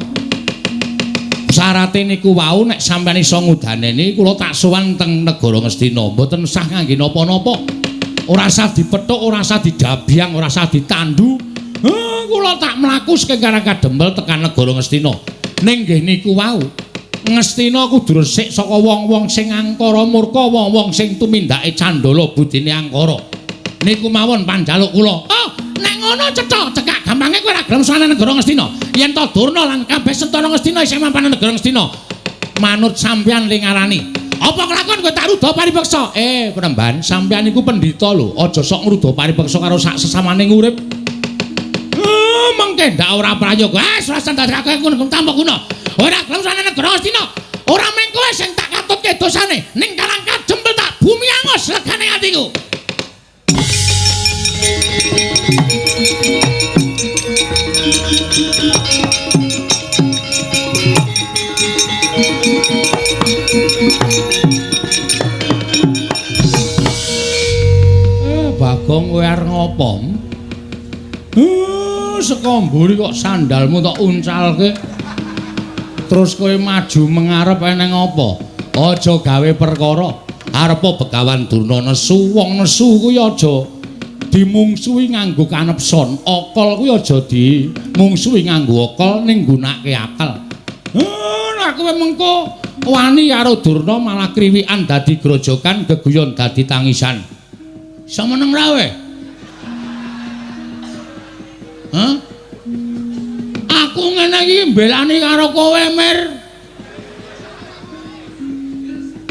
Syarate niku wau nek sampeyan iso ngudaneni kula tak sowan teng negara Ngastina, mboten sah ngangge napa-napa. Ora sah dipethuk, ora sah didabyang, ora sah ditandu. Kula tak mlaku saking Karang Kadempel tekan negara Ngastina. Ning nggih niku wau, Ngastina kudu resik saka wong-wong sing angkara murka, wong-wong sing tumindake candala budine angkara. Niku mawon panjaluk kula. Oh, nek ngono cetha, cekak gampange kowe ora gelem sowan negara Ngastina. Yen to Durna lan kabeh sentana Ngastina isih mapan negara Ngastina. Manut sampeyan ling ngarani. Apa kelakon kowe tak ruda paripeksa? Penemban, sampeyan niku pendhita lho. Aja sok ngruda paripeksa karo sak sesamane urip. Mengke ndak ora prayoga. Wis ora ndadekake ngono tanpa guna. Ora gelem sowan negara Ngastina. Ora mung kowe sing tak katutke dosane, ning Karang Kadempel tak bumi angus legane atiku. Gong kowe arep ngopo? Saka mburi kok sandalmu tok uncalke. Terus kowe maju mengarep eneng apa? Aja gawe perkara. Arepa Begawan Durna nesu, wong nesu kuwi aja dimungsuhi nganggo kanepson. Akal kuwi aja dimungsuhi nganggo akal ning nggunakake akal. Nek kowe mengko wani karo Durna malah kriwikan dadi grojokan, geguyon dadi tangisan. Iso meneng ra kowe? Hah? Aku ngene iki mbelani karo kowe, Mir.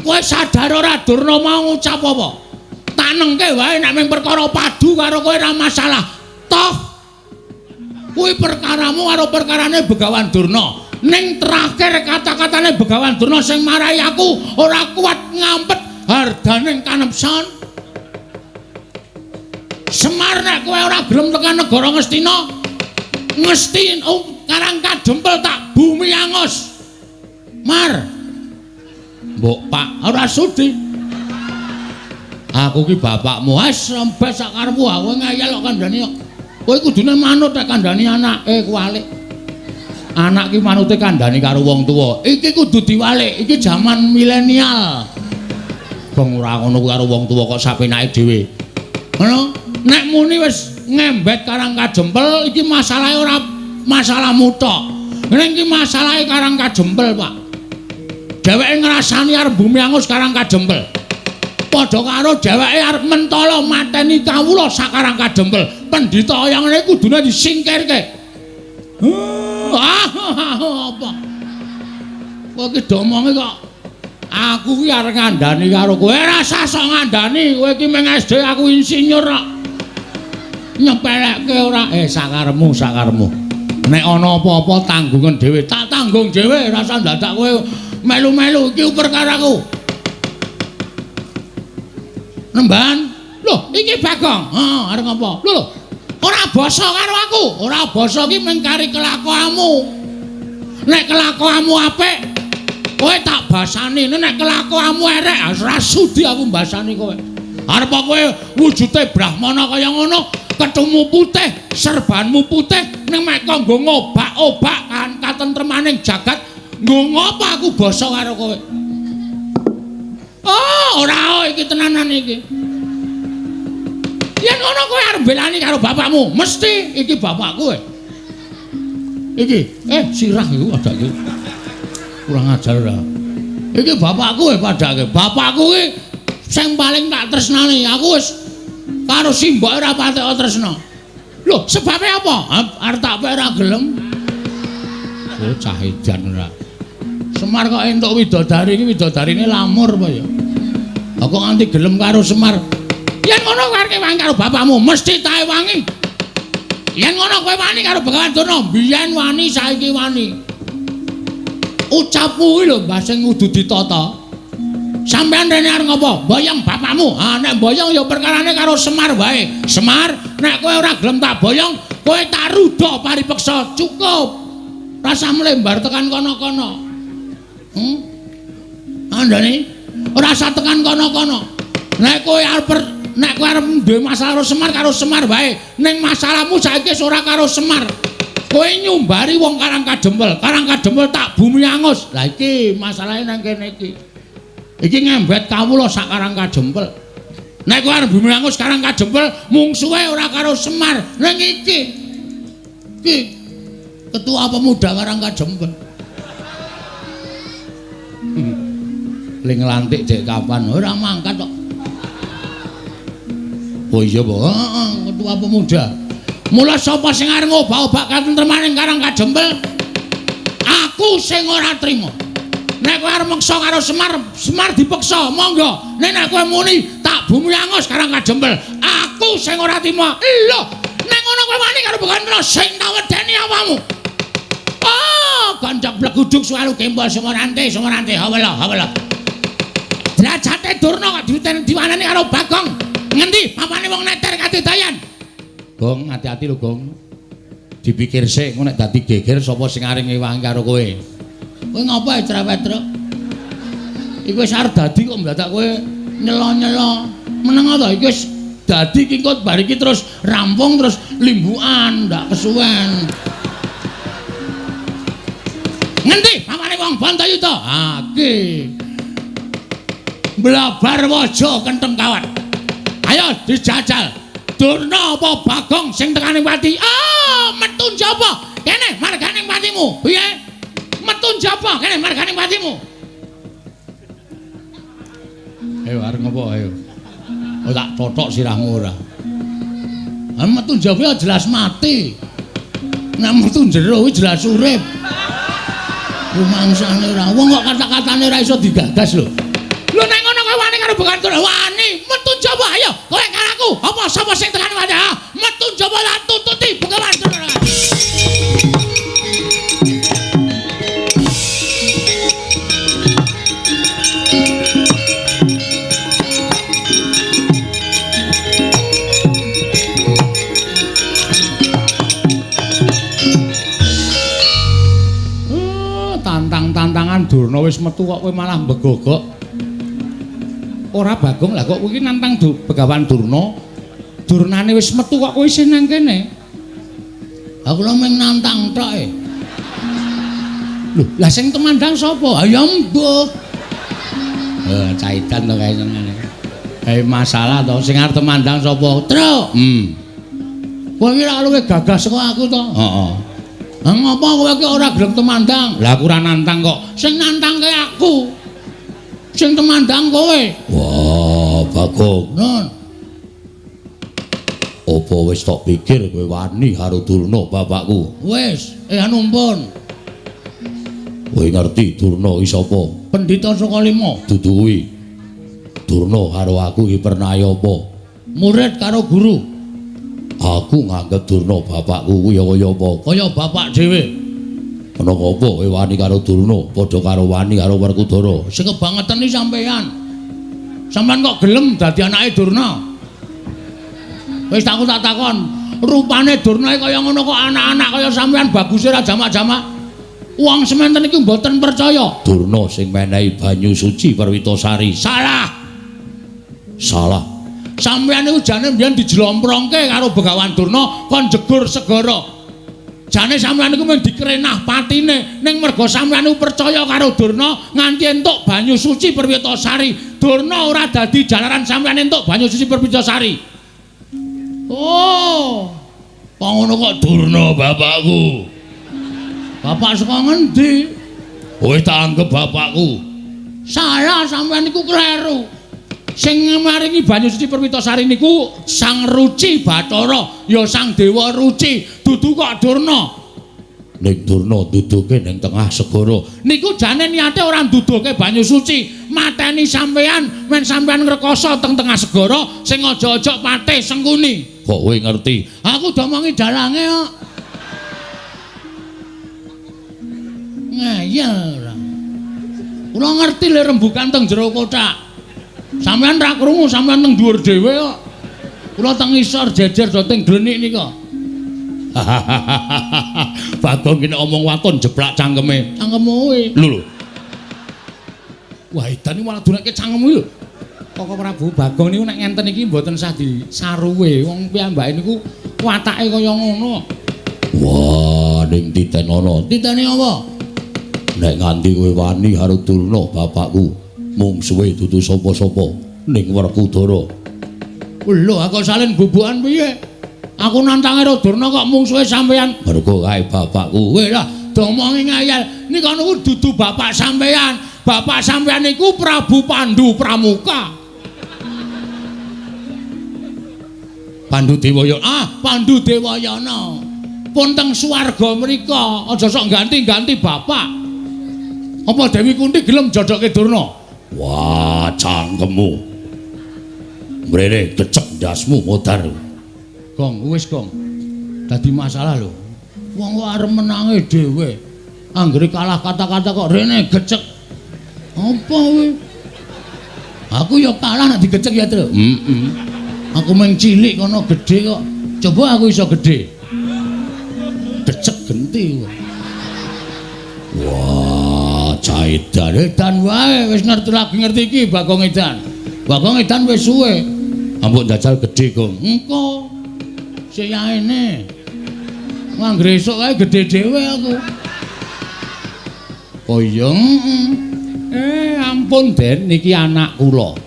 Kowe sadar ora Durna mau ngucap apa? Tanengke wae nek mung perkara padu karo kowe ora masalah. Toh kuwi perkaramu karo perkarane Begawan Durna. Ning terakhir kata-katane Begawan Durna sing marai aku ora kuat ngampet hardaning kanepson. Semar nek kowe ora gelem tekan negara Ngastina, Ngesti Karang Kadempel tak bumi angus. Mar. Mbok Pak ora sudi. Aku ki bapakmu, wis rembes sak karepmu, aku ngeyel kok kandhani kok. Kowe kudune manut nek kandhani anake kuwalik. Anak ki manute kandhani karo wong tuwa. Iki kudu diwalik, iki jaman milenial. Bang ora ngono kuwi karo wong tuwa kok sapenake dhewe. Ngono, nek muni wis ngembet Karang Kadempel iki masalahe ora masalahmu tok. Ning iki masalahe Karang Kadempel, Pak. Dheweke ngrasani arep bumi angus Karang Kadempel. Padha karo dheweke arep mentala mateni kawula sak Karang Kadempel. Pendhita kaya ngene kudune disingkirke. Apa? Kowe iki domonge kok aku ki arep ngandani karo kowe. Ora usah sok ngandani, kowe iki mung SD, aku insinyur kok. Nyepelekke ora? Sakarepmu, sakarepmu. Nek ana apa-apa tanggungan dhewe, tak tanggung dhewe, ora usah dadak kowe melu-melu iki perkaraku. Nemban. Lho, iki Bagong. Heeh, arep ngapa? Lho lho. Ora basa karo aku. Ora basa ki mung kari kelakuanmu. Nek kelakuanmu apik, kowe tak basani. Nek kelakuanmu erek, ora sudi aku mbasani kowe. Arep kowe wujude brahmana kaya ngono, kethumu putih, serbanmu putih, ning mek kok nggo ngobak-obak kan katentremaning jagat, nggo ngopo aku basa karo kowe? Oh, ora iki tenanan iki. Yen ngono kowe arep mbelani karo bapakmu, mesti iki bapakku. Iki, sirah iku padake. Kurang ajar ora. Iki bapakku padake. Bapakku iki sing paling tak tresnani. Aku wis karo simbok ora patek tresna. Lho, sebabe apa? Arep tak pek ora gelem. Bocah edan ora. Semar kok entuk widodari iki, widodarine lamur apa ya? Aku nganti gelem karo Semar. Yen ngono kowe arep wangi karo bapakmu, mesti tae wangi. Yen ngono kowe wani karo Begawan Durna, biyen wani saiki wani. Ucapmu kuwi lho Mbah sing kudu ditata. Sampeyan rene arep ngopo? Boyong bapakmu. Ha nek boyong ya perkarane karo Semar wae. Semar, nek kowe ora gelem tak boyong, kowe tak rudha paripeksa. Cukup. Rasa mlembar tekan kono-kono. Andane ora usah tekan kono-kono. Nek kowe arep duwe masalah karo Semar wae. Ning masalahmu saiki wis ora karo Semar. Kowe nyumbari wong Karang Kadempel. Karang Kadempel tak bumi angus. Lah iki masalahe nang kene iki. Iki ngembet kawula sak Karang Kadempel. Nek kowe arep bumi angus Karang Kadempel, mungsuhe ora karo Semar. Ning iki. Iki ketua pemuda Karang Kadempel. Ling nglantik dek kapan? Ora mangkat kok. Oh iya, Pak. Heeh, ketua pemuda. Mula sapa sing arep ngobak-obak katentremaning Karang Kadempel? Aku sing ora trima. Nek kowe arep meksa karo Semar, Semar dipeksa, monggo. Nek nek kowe muni tak bumi angus Karang Kadempel, aku sing ora trima. Lho, nek ngono kowe wani karo Begawan Durna sing tak wedeni awakmu. Oh, ganjak bleguduk suwalu gembol sumorante, sumorante, hawala, hawala. Derajate Durna kok diwanani karo Bagong. Ngendi papane wong neter kadedayan? Gong, hati-hati lho, Gong. Dipikir sik, engko nek dadi geger sapa sing arep ngewangi karo kowe. Kowe ngopo ae cerewet, Truk? Iku wis arep dadi kok ndadak kowe nyela-nyela. Meneng ta iki wis Dadi ki engko bar iki terus rampung terus limbukan, ndak kesuwen. Ngendi pamane wong Bantayuda? Ha iki. Blabar waja kentheng kawat. Ayo dijajal. Durna apa Bagong sing tekane pati? Ah, metu njaba. Kene margane patimu. Piye? Metu njaba kene margane patimu. Ayo arep ngopo ayo. Oh tak totok sirahmu ora. Ah metu njaba jelas mati. Nek metu jero kuwi jelas urip. Rumangsane ora. Wong kok kata-katane ora iso digagas lho. Lho nek ngono kowe wani karo Begawan Durna? Wani, metu njaba ayo. Kowe karo aku. Apa sapa sing tekane pati? Metu njaba lan tututi Begawan Durna. Tantang-tantangan Durna wis metu kok kowe malah mbegogok. Ora Bagong, lah kok kowe iki nantang Begawan Durna. Durnane wis metu kok kowe isih nang kene. Aku lho mung nantang tok e. Lho, lah sing temandang sapa? Ha ya mbuh. Caitan to kae senengane. Masalah to sing arep temandang sapa? Truk. Kowe iki ora luwih gagah saka aku to? Heeh. Lah ngopo kowe iki ora gelem temandang? Lah aku ora nantang kok. Sing nantangke aku. Sing temandang kowe. Wah, Bagong. Nun. Apa wis tok pikir kowe wani karo Durna bapakku? Wis, anu pun. Kowe ngerti Durna iki sapa? Pendhita saka lima. Dudu kuwi. Durna karo aku iki pernah apa? Murid karo guru. Aku nganggep Durna bapakku kuwi kaya apa? Kaya bapak dhewe. Ana apa kowe wani karo Durna padha karo wani karo Werkudara? Sing kebangetan iki sampean. Sampean kok gelem dadi anake Durna? Wis aku tak takon, rupane Durna kaya ngono kok anak-anak kaya sampean baguse ora jamak-jamak. Wong sementen iki mboten percaya. Durna sing menehi banyu suci Perwitasari. Salah. Salah. Sampeyan niku jane mbiyen dijlomprongke karo Begawan Durna kon jegur segara. Jane sampeyan niku mung dikrenah patine, ning merga sampeyan niku percaya karo Durna nganti entuk banyu suci Perwitasari. Durna ora dadi jalaran sampeyan entuk banyu suci Perwitasari. Oh. Kok ngono kok Durna bapakku. Bapak saka ngendi? Kowe tak anggep bapakku. Salah, sampeyan niku kleru. Sing maringi banyu suci Perwitasari niku Sang Ruci Bathara, ya Sang Dewa Ruci, dudu kok Durna. Ning Durna duduke ning tengah segara. Niku jane niate ora nduduke banyu suci, mateni sampean men sampean ngrekoso teng tengah segara sing aja-aja patih Sengkuni. Kok kowe ngerti? Aku domongi dalange kok. Ngeyel ora. Kula ngerti le rembukan teng jero kothak. Sampeyan ra krungu, sampeyan teng dhuwur dhewe kok. Kula teng ngisor jejer do teng glenik nika. Bagong ki nek omong waton jeblak cangkeme. Cangkemmu kuwi. Lho lho. Wah, edan iki malah dunake cangkemmu lho. Koko Prabu Bagong niku nek ngenten iki mboten sah disaruwe. Wong piyambake niku watake kaya ngono. Wah, ning titenono. Titene apa? Nek nganti kowe wani karo Durna bapakku, mungsuhe dudu sapa-sapa ning Werkudara. Lho, aku salin bubukan piye? Aku nantang karo Durna kok mungsuhe sampean. Mergo kae bapakku. Kowe lah domongi ngayal. Nika niku dudu bapak sampean. Bapak sampean niku Prabu Pandu Pramuka. Pandu Dewayana. Ah, Pandu Dewayana. Pun teng swarga mriko, aja sok ganti-ganti bapak. Apa Dewi Kunti gelem jodohke Durna? Wah, cangkemmu. Mrene kecek ndasmu modar. Gong, wis gong. Dadi masalah lho. Wong kok arep menange dhewe. Anggere kalah kata-kata kok rene gecek. Apa kowe? Aku ya kalah nek digecek ya, Tru. Heeh. Aku mung cilik kono gedhe kok. Coba aku iso gedhe. Gecek genti. Wah, caidan edan wae wis ngerti lagi ngerti iki Bagong Edan. Bagong Edan wis suwe. Ambok njajal gedhe, Gong. Engko. Sik yaene. Anggere esuk kae gedhe dhewe aku. Oh iya. Ampun Den, niki anak kula.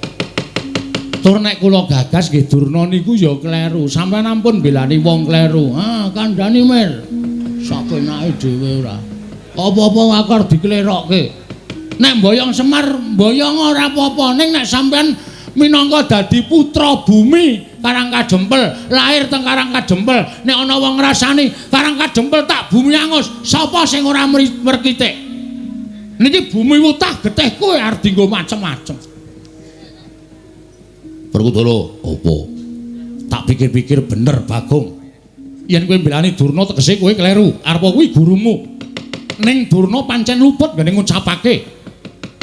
Tur nek kula gagas nggih Durna niku ya kleru. Sampeyan ampun belani wong kleru. Ah, kandhani Mir. Sakenake dhewe ora. Apa-apa aku arep diklerokke. Nek mboyong Semar, mboyong ora apa-apa. Ning nek sampeyan minangka dadi putra bumi Karang Kadempel, lahir teng Karang Kadempel, nek ana wong ngrasani Karang Kadempel tak bumi angus, sapa sing ora merkitik? Niki bumi wutah getih kowe arep dienggo macem-macem. Werkudara, apa? Tak pikir-pikir bener Bagong. Yen kowe mbelani Durna tegese kowe kleru. Arep kuwi gurumu. Ning Durna pancen luput nggone ngucapake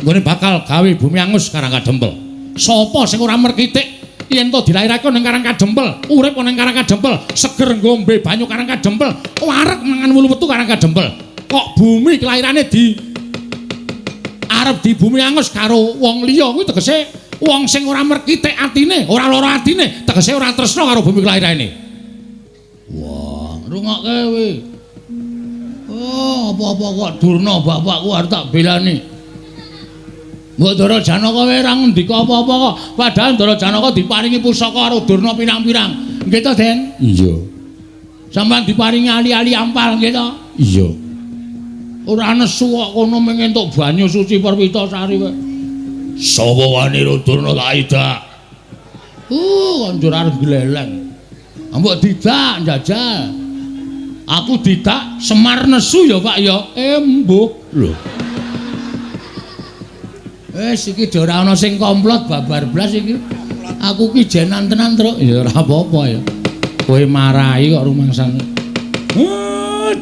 nggone bakal gawe bumi angus Karang Kadempel. Sapa sing ora merkitik yen to dilairake ning Karang Kadempel, urip ning Karang Kadempel, seger ngombe banyu Karang Kadempel, wareg mangan wulu wetu Karang Kadempel. Kok bumi kelairane di arep di bumi angus karo wong liya kuwi tegese wong sing ora merkitik atine, ora lara atine, tegese ora tresna karo bumi kelairane. Wah, rungokke kowe. Oh, apa-apa kok Durna bapakku arep tak belani. Mbok Ndara Janaka kowe ora ngendika apa-apa kok. Padahal Ndara Janaka diparingi pusaka karo Durna pirang-pirang. Nggih to, Den? Iya. Sampeyan diparingi ali-ali ampal nggih to? Iya. Ora nesu kok kono mung entuk banyu suci Perwitasari kowe. Sapa wani Durna tak idak? Konjur arep gleleng. Mbok didak njajal. Aku didak Semar nesu ya, Pak ya. Mbuh. Lho. Wis iki ora ana sing komplot babar blas iki. Aku ki jenan tenan, Truk. Ya ora apa-apa ya. Kowe marahi kok rumangsane.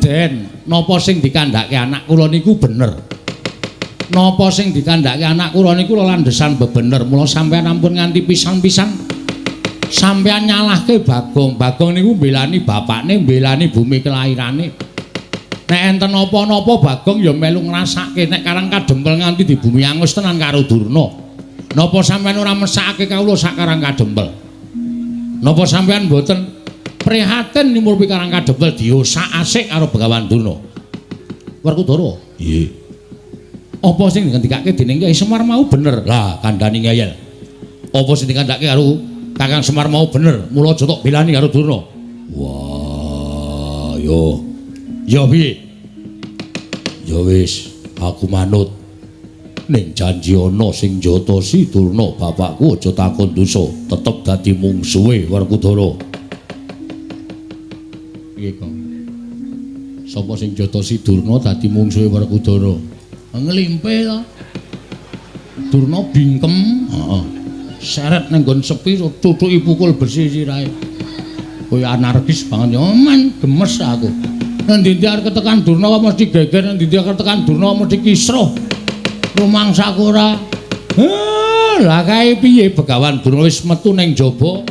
Den, napa sing dikandhake anak kula niku bener? Napa sing dikandhake anak kula niku landhesan bebener. Mula sampeyan ampun nganti pisan-pisan sampeyan nyalahke Bagong. Bagong niku mbelani bapakne, mbelani bumi kelairane. Nek enten napa-napa Bagong ya melu ngrasake nek Karang Kadempel nganti di bumi angus tenan karo Durna. Napa sampeyan ora mesakake kawula sak Karang Kadempel? Napa sampeyan mboten prihatin nyumurpi Karang Kadempel diosak-asik karo Begawan Durna? Werkudara, nggih. Apa sing dingendikake dening Kyai Semar mau bener? Lah, kandhani ngeyel. Apa sing dikandhake karo Kakang Semar mau bener? Mula aja tok belani karo Durna. Wah, yo. Ya piye? Ya wis, aku manut. Ning janji ana sing njotosi Durna bapakku aja takon dosa, tetep dadi mungsuhe Werkudara. Piye, Kang? Sapa sing njotosi Durna dadi mungsuhe Werkudara? Nglimpe to. Durna bingkem, heeh. Seret ning nggon sepi tutuki pukul besi sirahe. Kowe anarkis banget ya, men gemes aku. Nang ndi-ndi arep ketekan Durna kok mesti geger, nang ndi-ndi arep ketekan Durna mesti kisruh. Rumangsaku ora. Lah kae piye Begawan Durna wis metu ning jaba.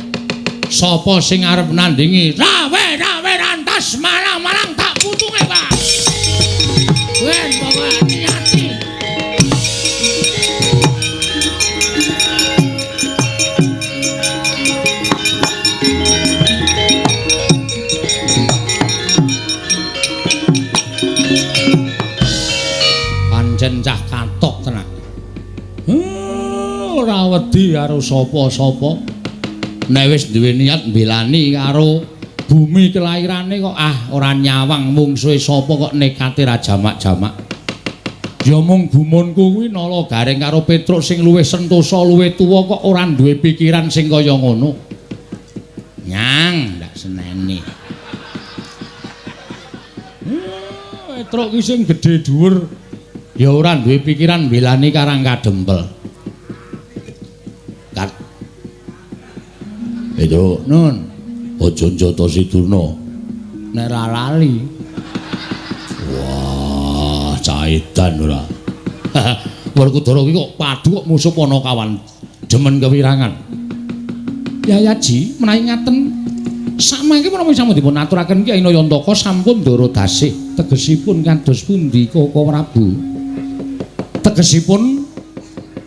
Sapa sing arep nandingi? Rawe-rawe rantas malang-malang tak putunge, Pak. Wen pokoke niati. Pancen cah katok tenan. Ora wedi karo sapa-sapa. Nek wis duwe niat mbelani karo bumi kelairane kok ah ora nyawang mungsuhe sapa kok nekate ra jamak-jamak. Ya mung gumunku kuwi nala Gareng karo Petruk sing luwih sentosa luwih tuwa kok ora duwe pikiran sing kaya ngono. Nyang ndak seneni. Petruk ki sing gedhe dhuwur ya ora duwe pikiran mbelani Karang Kadempel. Kat. Petruk, nun, aja njotosi Durna. Nek ra lali. Wah, caidan ora. Werkudara kuwi kok padu kok musuh Panakawan demen kewirangan. Yayaji menawi ngaten samangke menapa sampun dipun aturaken Kyai Nayantaka sampun ndara dasih tegesipun kados pundi Koko Prabu? Tegesipun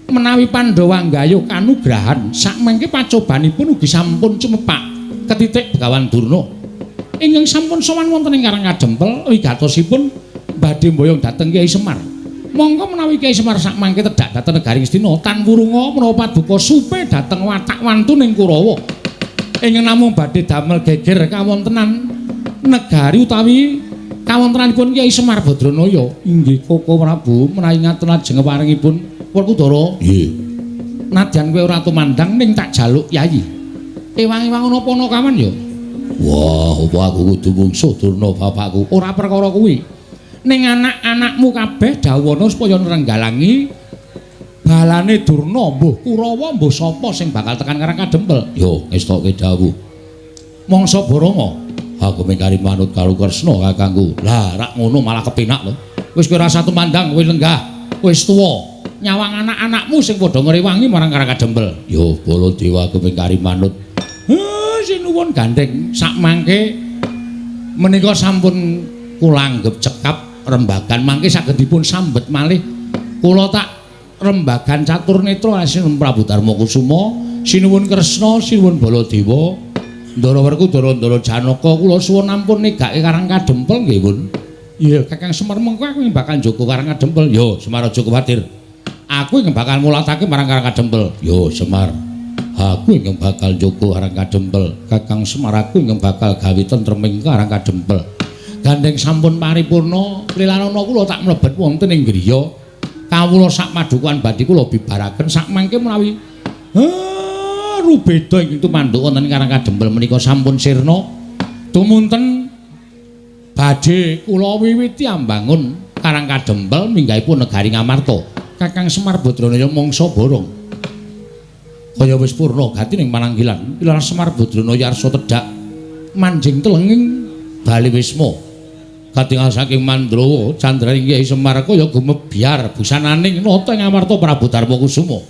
Menawi Pandhawa nggayuh kanugrahan, sakmangke pacobanipun ugi sampun cumepak ketitik Begawan Durna. Ingkang sampun sowan wonten ing Karang Kadempel wigatosipun badhe mboyong dhateng Kyai Semar. Monggo menawi Kyai Semar sakmangke tedhak dhateng negari Ngastina tan wurunga menawa paduka supe dhateng watak wantuning Kurawa. Ingkang namung badhe damel geger kawontenan negari utawi kawontenanipun Kyai Semar Badranaya. Inggih Koko Prabu, menawi ngaten lajeng paringipun Werkudara. Nggih. Nadyan kowe ora tumandang ning tak jaluk yayi. Ewang-ewang ana panakawan ya? Wah, apa aku kudu mungsuh Durna bapakku? Ora perkara kuwi. Ning anak-anakmu kabeh dawuhana supaya nrenggalangi balane Durna, mbuh Kurawa mbuh sapa sing bakal tekan Karang Kadempel. Yo, ngestoke dawuh. Mangsa Baranga. Aku mengkari manut karo Kresna kakangku. Lah, rak ngono malah kepenak lho. Wis kowe ora tumandang, kowe lenggah, wis tuwa. Nyawang anak-anakmu sing padha ngrewangi marang Karang Kadempel. Yo, Baladewa aku mengkari manut. Sinuwun gandeng sakmangke menika sampun kula anggep cekap rembagan mangke saged dipun sambet malih. Kula tak rembagan catur netra sinuwun Prabu Darma Kusuma, sinuwun Kresna, sinuwun Baladewa, Ndara Werkudara, Ndara Janaka, kula suwun ampun negake Karang Kadempel nggih, Pun. Iya, Kakang Semar, mengko aku bakal njaga Karang Kadempel. Yo, Semar aja kuwatir. Aku ingkang bakal mulatake marang Karang Kadempel. Yo, Semar. Aku ingkang bakal njaga Karang Kadempel. Kakang Semar, aku ingkang bakal gawe tentreming Karang Kadempel. Gandeng sampun paripurna, lilanana kula tak mlebet wonten ing griya. Kawula sak padukuhan badhe kula bibaraken sakmangke menawi rubeda ingkang tumanduk wonten ing Karang Kadempel menika sampun sirna. Tumunten badhe kula wiwiti ambangun Karang Kadempel minggahipun negari Ngamarta. Kakang Semar Badranaya mangsa borong. Kaya wis purna gati ning pananggilan, Pilar Semar Badranaya arsa tedhak manjing telenging bali wisma. Katingal saking Mandrawa candraning Kyai Semar kaya gumebyar busananing nata ing Amarta Prabu Darma Kusuma.